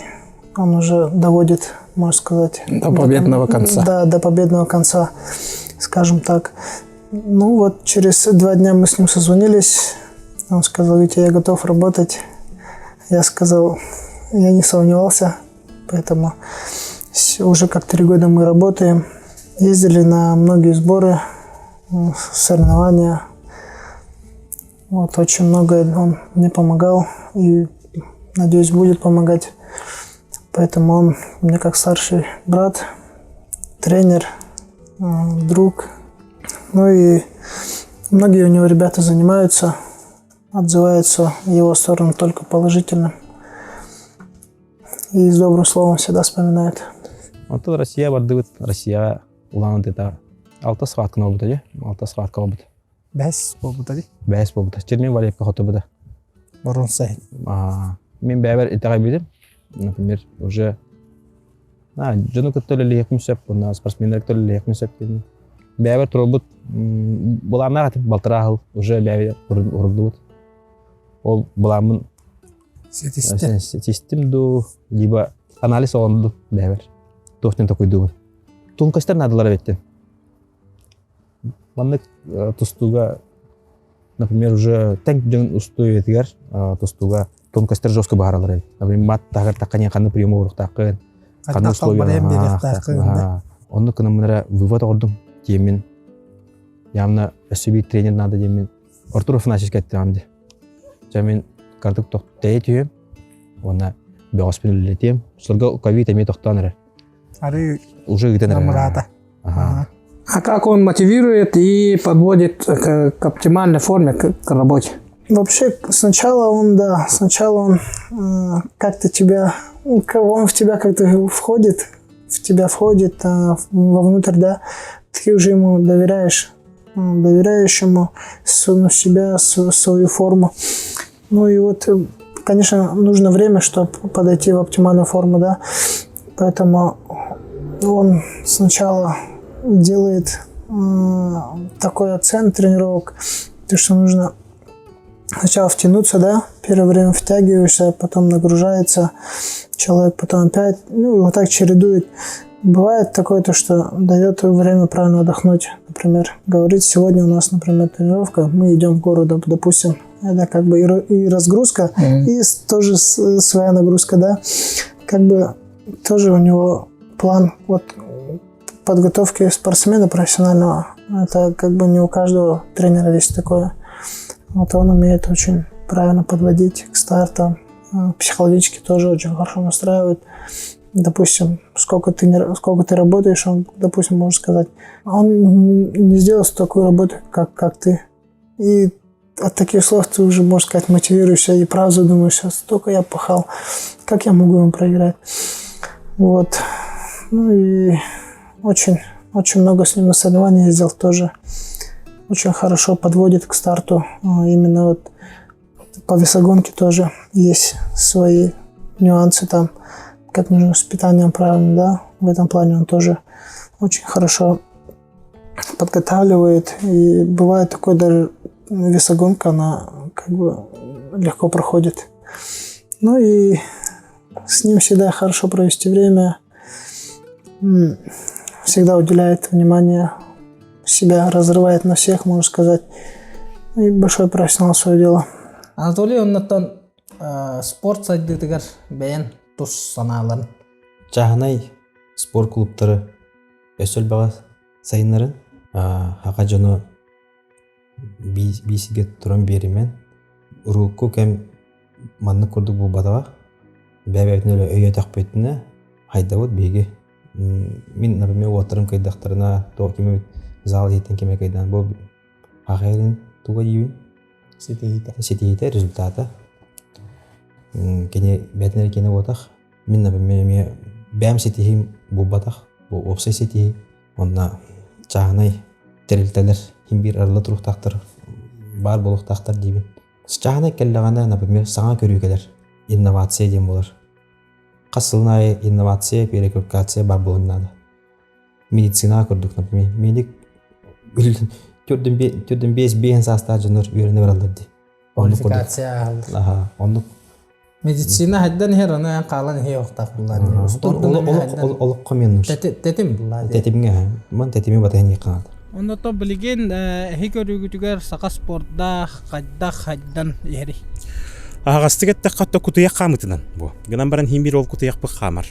он уже доводит, можно сказать... До победного конца. Да, до победного конца, скажем так. Ну вот, через 2 дня мы с ним созвонились. Он сказал, Витя, я готов работать. Я сказал, я не сомневался, поэтому уже как 3 года мы работаем. Ездили на многие сборы, соревнования. Вот, очень много он мне помогал и, надеюсь, будет помогать. Поэтому он мне как старший брат, тренер, друг. Ну и многие у него ребята занимаются, отзываются в его сторону только положительно. И с добрым словом всегда вспоминают. Онтон Россия бардыбыт, Россия улаан это алта схватканы буолбута дии, алта схватка буолбута. Бэс буолбута дии. Бэс буолбута. Чермен Валиевка хотторбута. Боруонса. Мин бэйэбэр итэҕэйбитим. Например, уже дьону кытта үлэлиэхпин сөп, уонна спортсменнары кытта үлэлиэхпин сөп диэн. Бэйэбэр туруорбут былааннаах этим балтараа сыл уже бэйэбэр уруллубут. Ол былааммын ситистим дуу, либо анализ оҥордум бэйэбэр. Туох диэн толкуйдуубун. Тонкостар наадалар эбиттин. Маннык тустууга, например, уже тэҥ дьон устуйатыгар тустууга тонкостар жестко баһаралар эбит. Например, мат таһыгар тахханьан ханна прием оҥоруохтааххын, ханна условия Оннук гынан эрэ вывод оҥордум диэммин явно өссө биир тренер надо диэммин Артур Афанасьевичка эттэҕим дии. Дьэ мин кырдык тэйэ түһүөм уонна бөҕөспүн үлэлэтиэм. Сорго ковид эмиэ тохтоон эрэр. Ары уже ыытан эрэр. Намыраата. Ага. А как он мотивирует и подводит к оптимальной форме, к работе? Вообще, сначала он, да, сначала он как-то тебя, ну, он в тебя как-то входит, в тебя входит вовнутрь, да, ты уже ему доверяешь, доверяешь ему ну, себя, свою форму. Ну и вот, конечно, нужно время, чтобы подойти в оптимальную форму, да, поэтому он сначала делает такой акцент тренировок, то, что нужно сначала втянуться, да, первое время втягиваешься, потом нагружается человек, потом опять, ну, и вот так чередует. Бывает такое, то, что дает время правильно отдохнуть. Например, говорит, сегодня у нас, например, тренировка, мы идем в город, допустим, это как бы и разгрузка, и тоже своя нагрузка, да. Как бы тоже у него план вот подготовки спортсмена профессионального. Это как бы не у каждого тренера есть такое. Вот он умеет очень правильно подводить к стартам. Психологически тоже очень хорошо настраивает. Допустим, сколько ты, не, сколько ты работаешь, он, допустим, может сказать, он не сделал такую работу, как ты. И от таких слов ты уже, можно сказать, мотивируешься и правда задумаешься, столько я пахал, как я могу ему проиграть. Вот. Ну и очень, очень много с ним на соревнования ездил тоже. Очень хорошо подводит к старту. Именно вот по весогонке тоже есть свои нюансы там, как нужно с питанием правильно, да. В этом плане он тоже очень хорошо подготавливает. И бывает такое даже весогонка, она как бы легко проходит. Ну и с ним всегда хорошо провести время. Всегда уделяет внимание, себя разрывает на всех, можно сказать. И большой профессионал своего дела. Анатолий оннуттан спорт сайдыытыгар бэйэн тус санааларын. Чааһынай спорт клубтары өссө элбэҕи сайыннарын, аҕа дьону биисигэ туран биэримэн, урукку кэм маннык курдук буолбатаҕа. Бэйэ-бэйэбитин өйөөтөхпүтүнэ хайдабыт биһиги. Мин, например, уолаттарым кыайдахтарына, туох ким эбит зал иһиттэн ким эрэ кыайдаан бу аҕайын туга диибин? Ситиһиитэ. Ситиһиитэ, результата. Кини бэйэтин эрэ киэнэ буотах. Мин, например, эмиэ бэйэм ситиһиим буолбатах. Бу уопсай ситиһии. Онно чааһынай тэрилтэлэр иһин биир арылла туруохтаахтар, баар буолуохтаахтар диибин. Чааһынай кэллэҕинэ, например, саҥа көрүү кэлэр. Инновация диэн буолар. Хас сылын аайы инновация, переквалификация баар буолуон наада. Медицина курдук, например, медик төрдүн биэс биэһин саастаах дьоннор үөрэнэ бараллар дии. Квалификация ааһаллар. Оннук. Медицина хайдан иһэр, аны эн хаалан иһиэ охтаах буллаан. Олоххо мен Тэтим буллаа. Тэтимҥэ, ман тэтими батыһан иһиэххэ Онно то билигин эһи көрүүгүтүгэр саха спордаах хайдах хайдан иһэрий? Аһаҕастык эттэххэ то кутуйах хаамытынан бу. Гынан баран хин биир ол кутуйахпыт хаамар.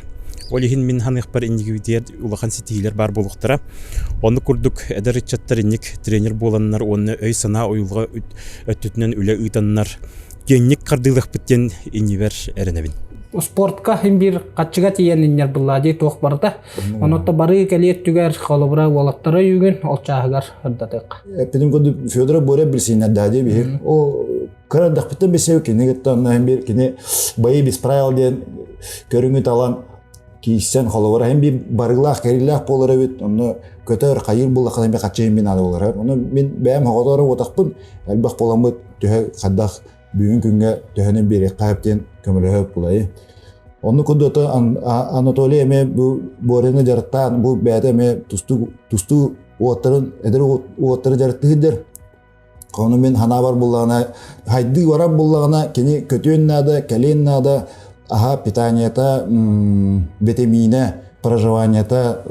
Ол иһин мин ханыахпар иннигибитигэр улахан ситиһиилэр баар буолуохтара. Оннук курдук эдэр ыччаттар инник тренер буоланнар уонна өй-санаа уйулҕа өттүтүнэн үлэ ыытаннар киэҥник хардыылыахпыт диэн иннибэр эрэнэбин. Спортка хин биир хаччыга тиийэн инньэр буллаа дии туох барыта. Онотто барыы кэлиэт түгэр холобура уолаттара үүгүн ол чааһыгар ырдатык. Эппитим курдук Федора Боря билсииннэрдээ дии биһир. О кыра эрдэхпиттэн билсэбит кини кытта онно бир кини бои без правил диэн көрүҥү талан кииссэн холобура хин бир барыылаах кэрилээх буолар эбит онно көтөр хайыр буллахха мен хаччы мин аны болар ону мин бэйэм хоҕоторо уотахпын элбэх буоламмыт төһө хайдах бүгүн күҥҥэ төһөнөн биэриэххэ сөп диэн көмөлөһө булайы Онну курдук Анатолий эмиэ бу Борины дьарыктаан бу бэйэтэ эмиэ тустуу тустуу уоттарын эдэр уоттары дьарыктыыр Ону мин ханаабар буллаҕына хайдыы барар буллаҕына кини көтүөн наада, кэлиэн наада, аһа питаниета, витаминэ, проживаниета,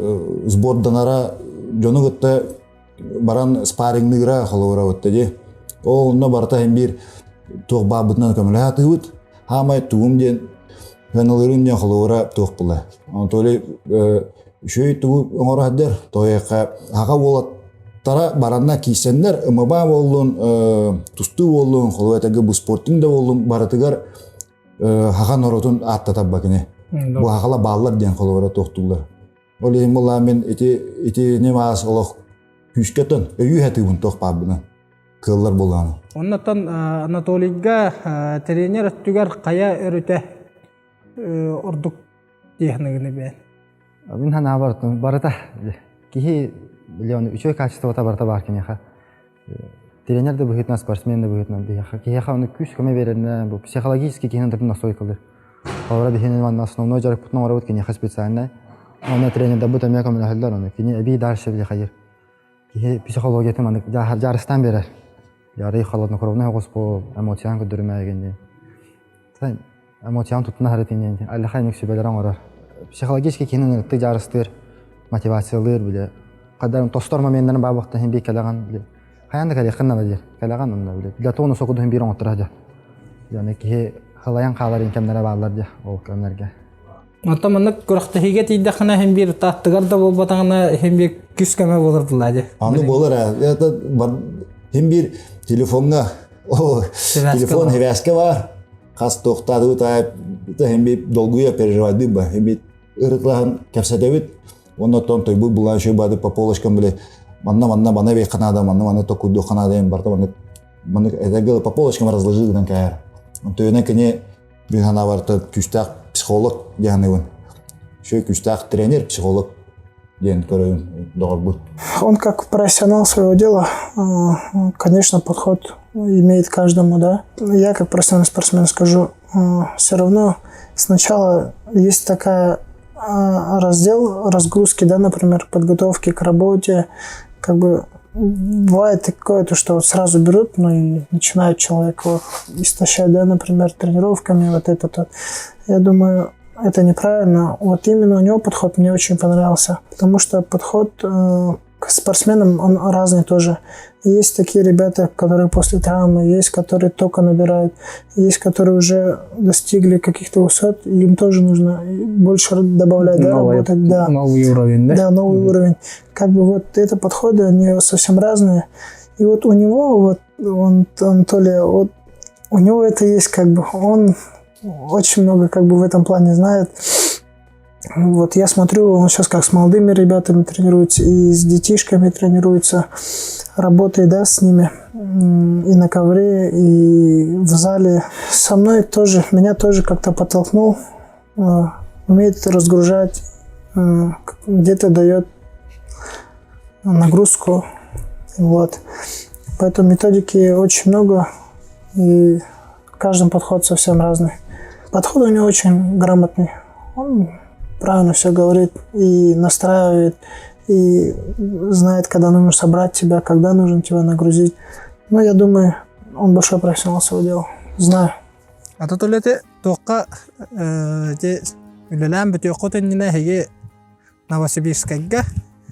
сборданара дьону кытта баран спаррингныыра холобура бутта дии. Ол онно барыта иһин биир туох баабытынан көмөлөһө атыыбыт. Хаамай тугум диэн ыаналыырым диэн холобура туох була. Анатолий үчүгэй тугу оҥоро сылдьар. Тоойуохха аҕа уолаттара баранна киирсэннэр МБА буоллун, тустуу буоллун, холобура этэргэ бу спортинг да буоллун барытыгар хаха норуотун ааттатарба кини. Бу хахала бааллар диэн холобура туохтууллар. Ол иһин буоллаҕа мин ити итини маас олох күүскэ тон өйүү сатыыбын туох баарбынан кыаллар буоллаҕына. Оннуттан Анатолийга тренер өттүгэр хайа өрүтэ ордук диэхныгыны бэйэн? Мин санаабар барыта киһи билион үчүгэй качествота барыта баар киниэхэ. Тренер да быһыытынан, спортсмен да быһыытынан биһиэхэ киһиэхэ ону күүс көмө биэрэринэн бу психологически киһини дырдын настройкалыыр. Холобура биһини манна основной дьарыкпытын оҥоробут киниэхэ специальнай. Онно тренердарбыт эмиэ көмөлөһөллөр ону кини эбии дальше били хайыр. Киһи психологиятын маннык дьаарыстаан биэрэр. Ярый холоднокровный оҕус бу эмоциян көрдөрүмээгин диэн. Эмоциян туттуна харытын диэн аллаха эник сүбэлэр оҥорор. Психологически киһини ынырыктык дьаарыстыыр, мотивациялыыр бile. Хадан тостор моменнарын баабахта хин бии кэлэҕин бile. Хайаан да кэлиэххин наада диир. Кэлэҕин онно бile. Для того сокудуһун биир оҥотторо дьэ. Яны киһи халайан хаалар кэмнэрэ бааллар дьэ ол кэмнэргэ. Оттон маннык күрэхтэһиигэ тиийдэххинэ иһин биир тааттыгар да буолбатаҕына иһин биир күс көмө буолар булаа дии. Аны буолар ээ. Это иһин биир телефоҥҥа телефон хивээскэ бар. Хас туохтаатыбыт аайы иһин биир долгуйа переживайдыы ба. Иһин биир ырытлаһан кэпсэтэбит. Уонна оттон тойбут булаан еще бады по полочкам били манна манна мана бейхха наада манна манна токуйдуохха наада барта маннык маннык этэргэ по полочкам разложи гынан кээр. Онтуйунан кини Мин санаабар күүстээх психолог диэн Еще күүстээх тренер, психолог диэн көрөбүн доҕорбут. Он как профессионал своего дела, конечно, подход имеет каждому, да. Я как профессиональный спортсмен скажу, все равно сначала есть такая раздел разгрузки, да, например, подготовки к работе, как бы бывает такое, то, что вот сразу берут, ну и начинают человека истощать, да, например, тренировками, вот это вот. Я думаю, это неправильно. Вот именно у него подход мне очень понравился, потому что подход к спортсменам, он разный тоже. Есть такие ребята, которые после травмы, есть, которые только набирают, есть, которые уже достигли каких-то высот, и им тоже нужно больше добавлять, да, Новый, работать. Да. Новый уровень, да? Да, новый уровень. Как бы вот это подходы, они совсем разные. И вот у него, вот он, Анатолий, вот у него это есть как бы, он очень много как бы в этом плане знает. Вот я смотрю, он сейчас как с молодыми ребятами тренируется, и с детишками тренируется, работает, да, с ними и на ковре, и в зале. Со мной тоже, меня тоже как-то подтолкнул, умеет разгружать, где-то дает нагрузку, вот. Поэтому методики очень много, и каждый подход совсем разный. Подход у него очень грамотный. Он правильно все говорит и настраивает, и знает, когда нужно собрать тебя, когда нужно тебя нагрузить. Но я думаю, он большой профессионал своего дела. Знаю. А то ити туохха те үлэлээн бүтүөххүт иннинэ эһиги Новосибирскайга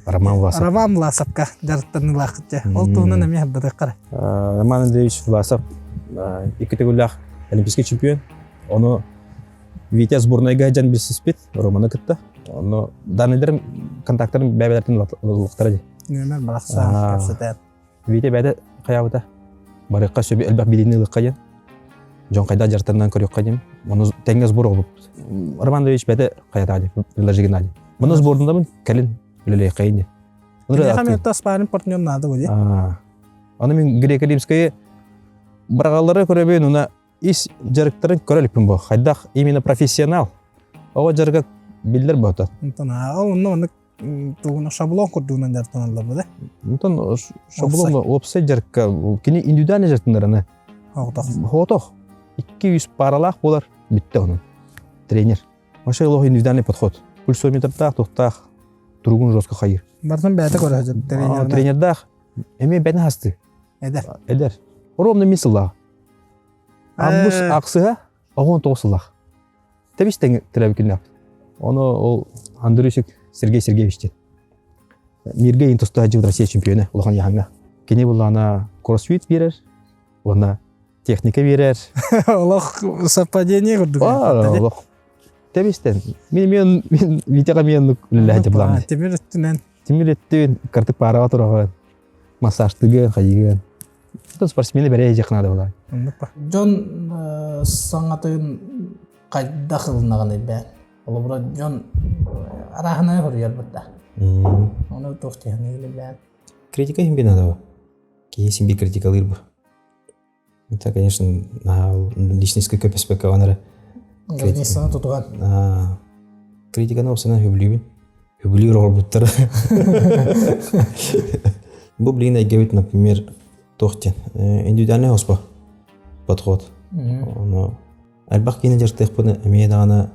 Роман Власов. Роман Власовка дьарыктаныылааххыт Ол туһунан эмиэ сырдатыахха эрэ. Роман Андреевич Власов икки төгүллээх олимпийский чемпион. Ону Витя сборнайга дьан билсиспит Романы кытта. Ону данныйдарым контактарын бэбэлэртин ыллахтара дии. Нүөмэр барахсан кэпсэтэн. Витя бэйэтэ хайаабыта. Барыахха сөбү элбэх билиини ылыахха диэн. Дьон хайда дьарыктарынан көрүөххэ диэн. Ону тэҥҥэ сбор оҕолуппут. Роман Андреевич бэйэтэ хайатаа дии, предложигина дии. Маны сбордунабын кэлин үлэлиэххэйин дии. Киниэхэ миэттэ спарринг партнер наада бу дии. Аны мин греко-римскайы быраҕаллары көрөбүн, уна ис дьарыктарын көрө иликпин бу. Хайдах именно профессионал. Оҕо дьарыга биллэр бота. Онтон ол онно оннук тугуна шаблон курдугунан дьарыктаналлар бу да. Онтон шаблон уопсай дьарыкка кини индивидуальный дьарыктанараны. Хоотох. Хоотох. 200 паралаах буолар бүттэ онон. Тренер. Вообще олох индивидуальный подход. Пульсометрдаах, тухтаах, туругун жестко хайыр. Бартын бэйэтэ көрө тренердаах. Тренердаах эмиэ бэйэтин хасты. Эдэр. Эдэр. Ровно мин сыллаах. Август ахсыһа 19 сыллаах. Тэбис тэҥ тирээбикиннээх. Ону ол Андрюсик Сергей Сергеевич диэн. Миргэ иин туста сылдьыбыт Россия чемпиона улахан яһаҥҥа. Кини буллаана кроссфит биэрэр, уонна техника биэрэр. Олох совпадение курдук. Олох. Тэбистен. Мин мен мин Витяга мен үлэлэһэ булам. Тимир өттүнэн. Тимир өттүн картык паараҕа тураҕын. Массажтыгын, хайыгын. Спортсмены бэрэ дьахнада була. Дьон саҥатын хайдах ылынаҕыный бээн? Холобура дьон арааһынай хоруйар да. Ону туох диэхний бээн? Критика иһин надо. Киһи син бир критикалыыр бу. Это, конечно, на личностька көпөспөккө эрэ. Границаны тутуган. Критиканы опсана хөбүлүүбүн. Хөбүлүүр оҕорбуттар. Бу блин эйгэбит, например, туох диэн индивидуальный хоспо подход. Ону элбэх киинэ дьарыктыахпын эмиэ даҕаны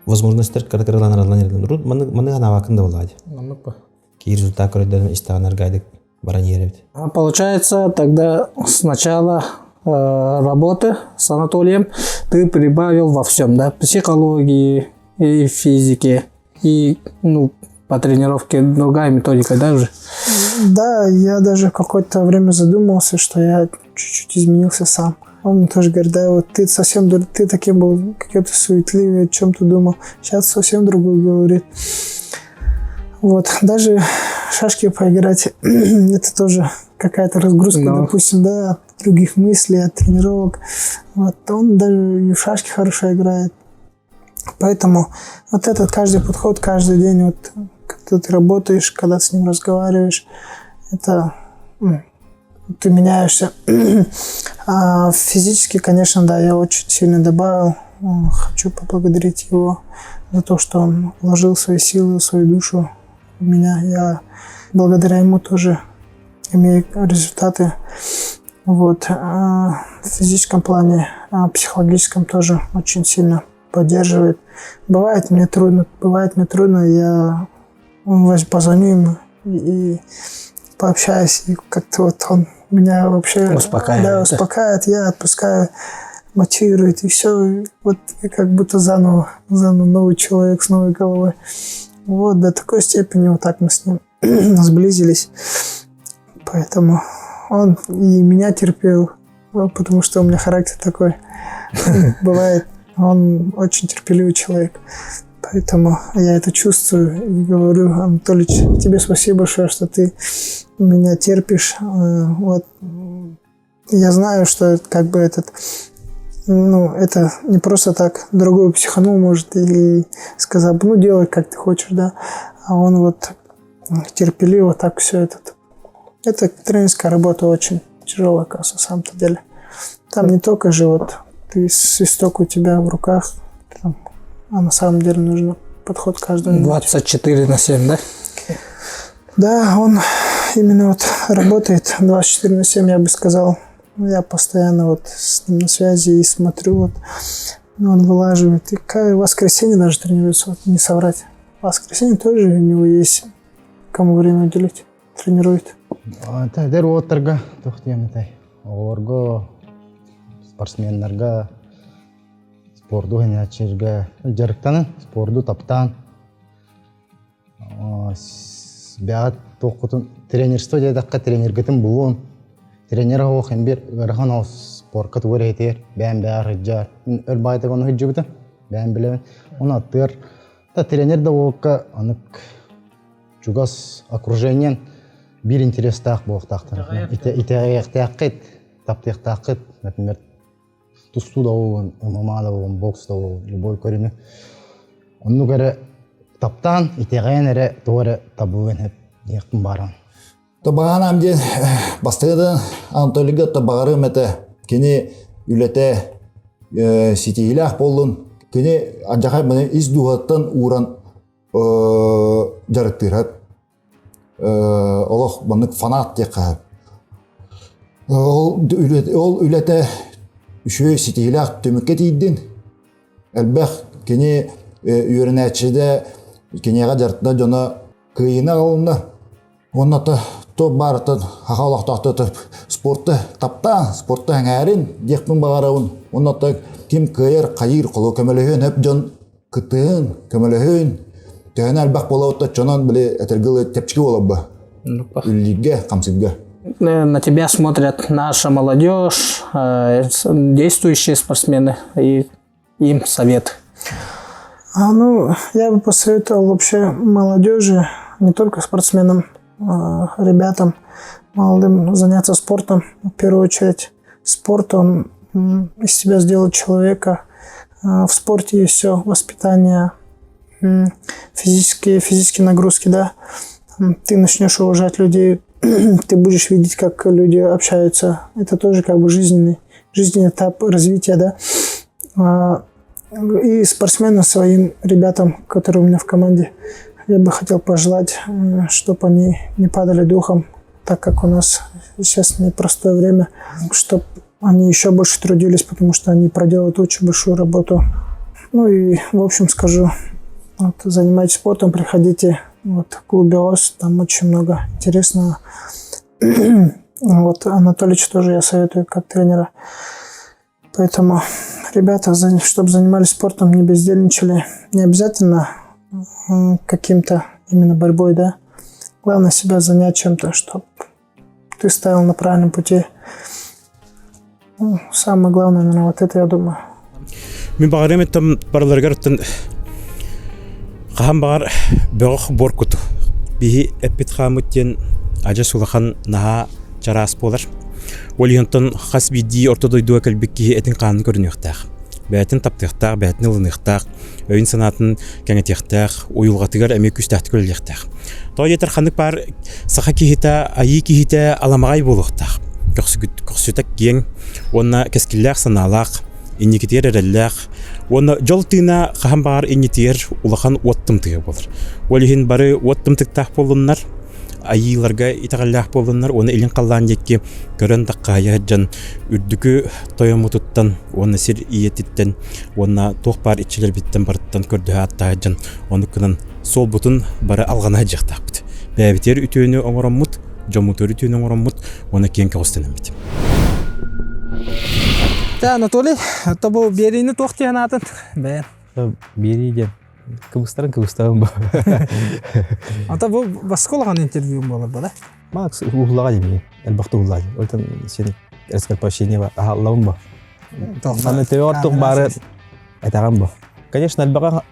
возможностьтар кыра-кыралаан араллан эрэллэр. Маннык анаабаккын да буоллаҕа дии. Маннык бу. Киир результат көрөрдөрүн истэҕин аргайдык баран иһэр Получается, тогда с начала работы с Анатолием ты прибавил во всем, да? Психологии и физике, и ну, по тренировке другая методика, да, уже? Да, я даже какое-то время задумался, что я чуть-чуть изменился сам. Он мне тоже говорит, да, вот ты совсем, ты таким был каким-то суетливый, о чем ты думал. Сейчас совсем другой говорит. Вот, даже шашки поиграть, это тоже какая-то разгрузка, Но. допустим, да, от других мыслей, от тренировок. Вот, он даже и в шашки хорошо играет. Поэтому вот этот каждый подход, каждый день, вот, когда ты работаешь, когда ты с ним разговариваешь, это ты меняешься. А физически, конечно, да, я очень сильно добавил. Хочу поблагодарить его за то, что он вложил свои силы, свою душу в меня. Я благодаря ему тоже имею результаты. Вот. А в физическом плане, а в психологическом тоже очень сильно поддерживает. Бывает мне трудно, бывает мне трудно, я позвоню ему и пообщаюсь, и как-то вот он меня вообще успокаивает. Да, успокаивает, я отпускаю, мотивирует, и все, вот я как будто заново, заново новый человек с новой головой. Вот, до такой степени вот так мы с ним сблизились. Поэтому Он и меня терпел, потому что у меня характер такой. Бывает, он очень терпеливый человек. Поэтому я это чувствую и говорю, Анатолич, тебе спасибо большое, что ты меня терпишь. Вот я знаю, что как бы этот, ну, это не просто так, другой психанул может и сказал, ну, делай, как ты хочешь, да. А он вот терпеливо так все этот. Это тренерская работа очень тяжелая, оказывается, на самом-то деле. Там не только же вот ты свисток у тебя в руках, там, а на самом деле нужно подход каждому. 24 на 7, да? Да, он именно вот работает 24 на 7, я бы сказал. Я постоянно вот с ним на связи и смотрю, вот он вылаживает. И в воскресенье даже тренируется, вот не соврать. В воскресенье тоже у него есть кому время уделить, тренирует. Эдэр уолаттарга туох диэм этэй? Оҕолорго, спортсменнарга, спорду хэнээччилэргэ дьарыктанын, спорду таптаан бэҕэт туоххутун тренерство диэтэххэ тренергытын булуон тренер оһох эмбир ыарахан оҕус спорка тугу эрэ иһитигэр бэйэм бэйэҕэр сылдьаар өр баайтык ону сылдьыбытым бэйэм билэбин ону аттыгар да тренер да буолукка анык чугас окружениен биир интерестаах буолуохтаахтар итэҕэйиэхтээххит таптыахтааххыт например тустуу да буолун ММА да буолун бокс да буолун любой көрүҥү оннук эрэ таптаан итэҕэйэн эрэ тугу эрэ табыллыан сөп диэхпин бааран Табаҕанаам диэн бастакы Анатолийга табаҕарым этэ кини үлэтэ ситиһиилээх буоллун кини алдьархай маны ис дууһаттан ууран дьарыктыырат олох маннык фанат диэххэ сөп. Ол үлэтэ үчүгэй ситиһиилээх түмүккэ тиийдин. Элбэх кини үөрэнээччитэ киниэхэ дьарыктана дьоно кыайыыны аҕалынна. Уонна то баарыттан хаха олохтоохто спорты таптаан, спорты эҥээрин диэхпин баҕарабын. Уонна ким кыайар, хайыыр, холу көмөлөһүөн өп дьон кыттыһын, көмөлөһүн, төһөнө элбэх буолабыт оччонон били этэргилы тэпчики буоларба. Үллииргэ, хамсыырга. На тебя смотрят наша молодежь, действующие спортсмены, и им совет. А, ну, я бы посоветовал вообще молодежи, не только спортсменам, а ребятам молодым заняться спортом. В первую очередь, спорт, он из тебя сделает человека. В спорте есть все, воспитание, физические, физические нагрузки, да. Ты начнешь уважать людей, ты будешь видеть, как люди общаются. Это тоже как бы жизненный, жизненный этап развития, да. И спортсменам своим ребятам, которые у меня в команде, я бы хотел пожелать, чтобы они не падали духом, так как у нас сейчас непростое время, чтобы они еще больше трудились, потому что они проделают очень большую работу. Ну и, в общем, скажу, вот, занимайтесь спортом, приходите вот, в клуб БИОС, там очень много интересного. Вот, Анатоличу тоже я советую как тренера. Поэтому, ребята, чтобы занимались спортом, не бездельничали, не обязательно каким-то именно борьбой, да. Главное себя занять чем-то, чтобы ты стоял на правильном пути. Ну, самое главное, наверное, вот это, я думаю. Мин баҕарыам этим барыларыгар оттон хаһан баҕар бөҕөх буор куту биһи эппит хааммыт диэн адьас улахан наһаа чараас буолар. Ол иһин хас биирдии орто дойдуга кэлбит киһи этин хаанын көрүнүөхтээх. Бэйэтин таптыахтаах, бэйэтин ылыныахтаах, өйүн санаатын кэҥэтиэхтээх, уйулҕатыгар эмиэ күүстээхтик үлэлиэхтээх. Тоҕо диэтэр ханнык баар саха киһитэ, айыы киһитэ аламаҕай буолуохтаах. Көхсүтэ киэҥ уонна кэскиллээх санаалаах, инникитигэр эрэллээх уонна дьол тыына хаһан баҕар иннитигэр улахан уот тымтыга буолар. Ол иһин бары уот тымтыктаах буоллуннар, айыыларга итэҕэллээх буоллуннар уонна илин халлаан диэки көрөн даххаһыйа сылдьан үрдүкү тойоммутуттан уонна сир ийэтиттэн уонна туох баар иччилэрбиттэн барыттан көрдөһө ааттаһа сылдьан оннук гынан суолбутун бары алҕана сылдьыахтаахпыт. Бэйэбитигэр үтүөнү оҥороммут, дьоммутугар үтүөнү оҥороммут уонна киэҥ көҕүстэнэммит. Тэ Анатолий, то бу биэриини туох диэн аатын бэйэн? Биэрии диэн. Кыбыстарын кыбыстабын бу. Ата бу баска улахан интервью буолар бала. Макс уһулаға деми, элбахты уһулаға. Ойтан сен раскрепощение аһаллабын бу. Аны төбө ортук бары этаган бу. Конечно, элбаға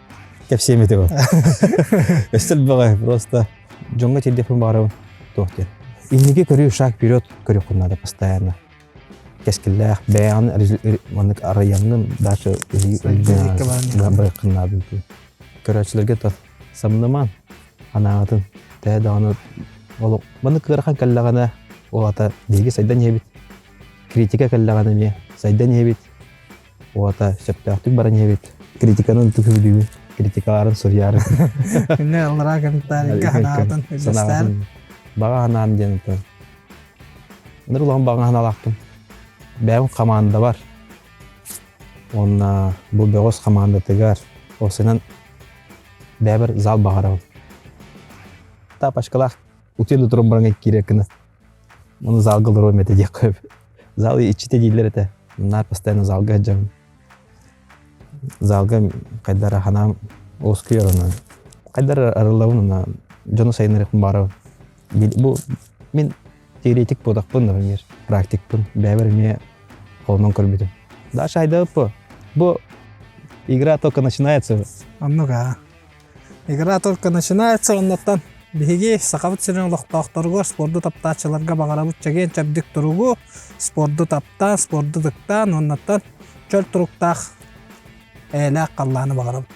кепсиэм ете бу. Өстө элбаға просто дьоҥҥо тиэрдиэхпин баҕарабын туох диэн. Инники көрүү шаг вперед көрүөххүн надо постоянно. Кэскиллээх бэйэҕин маннык арыйаҥҥын дальше барыаххын наада Көрөөччүлэргэ то самнымаан анаҕытын төһө даҕаны олох маннык ыарахан кэллэҕинэ ол ата биһиги сайдан иһэбит критика кэллэҕинэ эмиэ сайдан иһэбит Уота сөптөөхтүк баран иһэбит. Критиканы ытык үбүлүүбүн. Критикаларын суруйаарын. Инне аллараа комментарийга санаатын үллэстээр. Баҕа санаам диэн ытан. Ныр улахан баҕа санаалаахпын. Бэйэм хамаанда бар. Уонна бу бөҕөс хамаандатыгар осынан бэйэбэр зал баҕарабын. Тапочкалаах утуйан да туран баран киирэр гына. Оны залга олоруом этэ диэххэ Зал иччитэ дииллэр этэ. Наар постоянно залга сылдьабын. Залга хайдара ханаам уоскуйар онон. Хайдара арыллабын онно дьону сайыннарыахпын баҕарабын. Бу мин теоретик буолахпын, например, практикпын. Бэйэбэр эмиэ холонон көрбүтүм. Дальше айдабыт бу. Игра только начинается. Оннук аа. Игра только начинается оннуттан биһиги Сахабыт сирин олохтоохторугар спорду таптааччыларга баҕарабыт чэгиэн-чэбдик туругу, спорду таптаан, спорду ытыктаан уоннаттан чөл туруктаах эйэлээх халлааны баҕарабыт.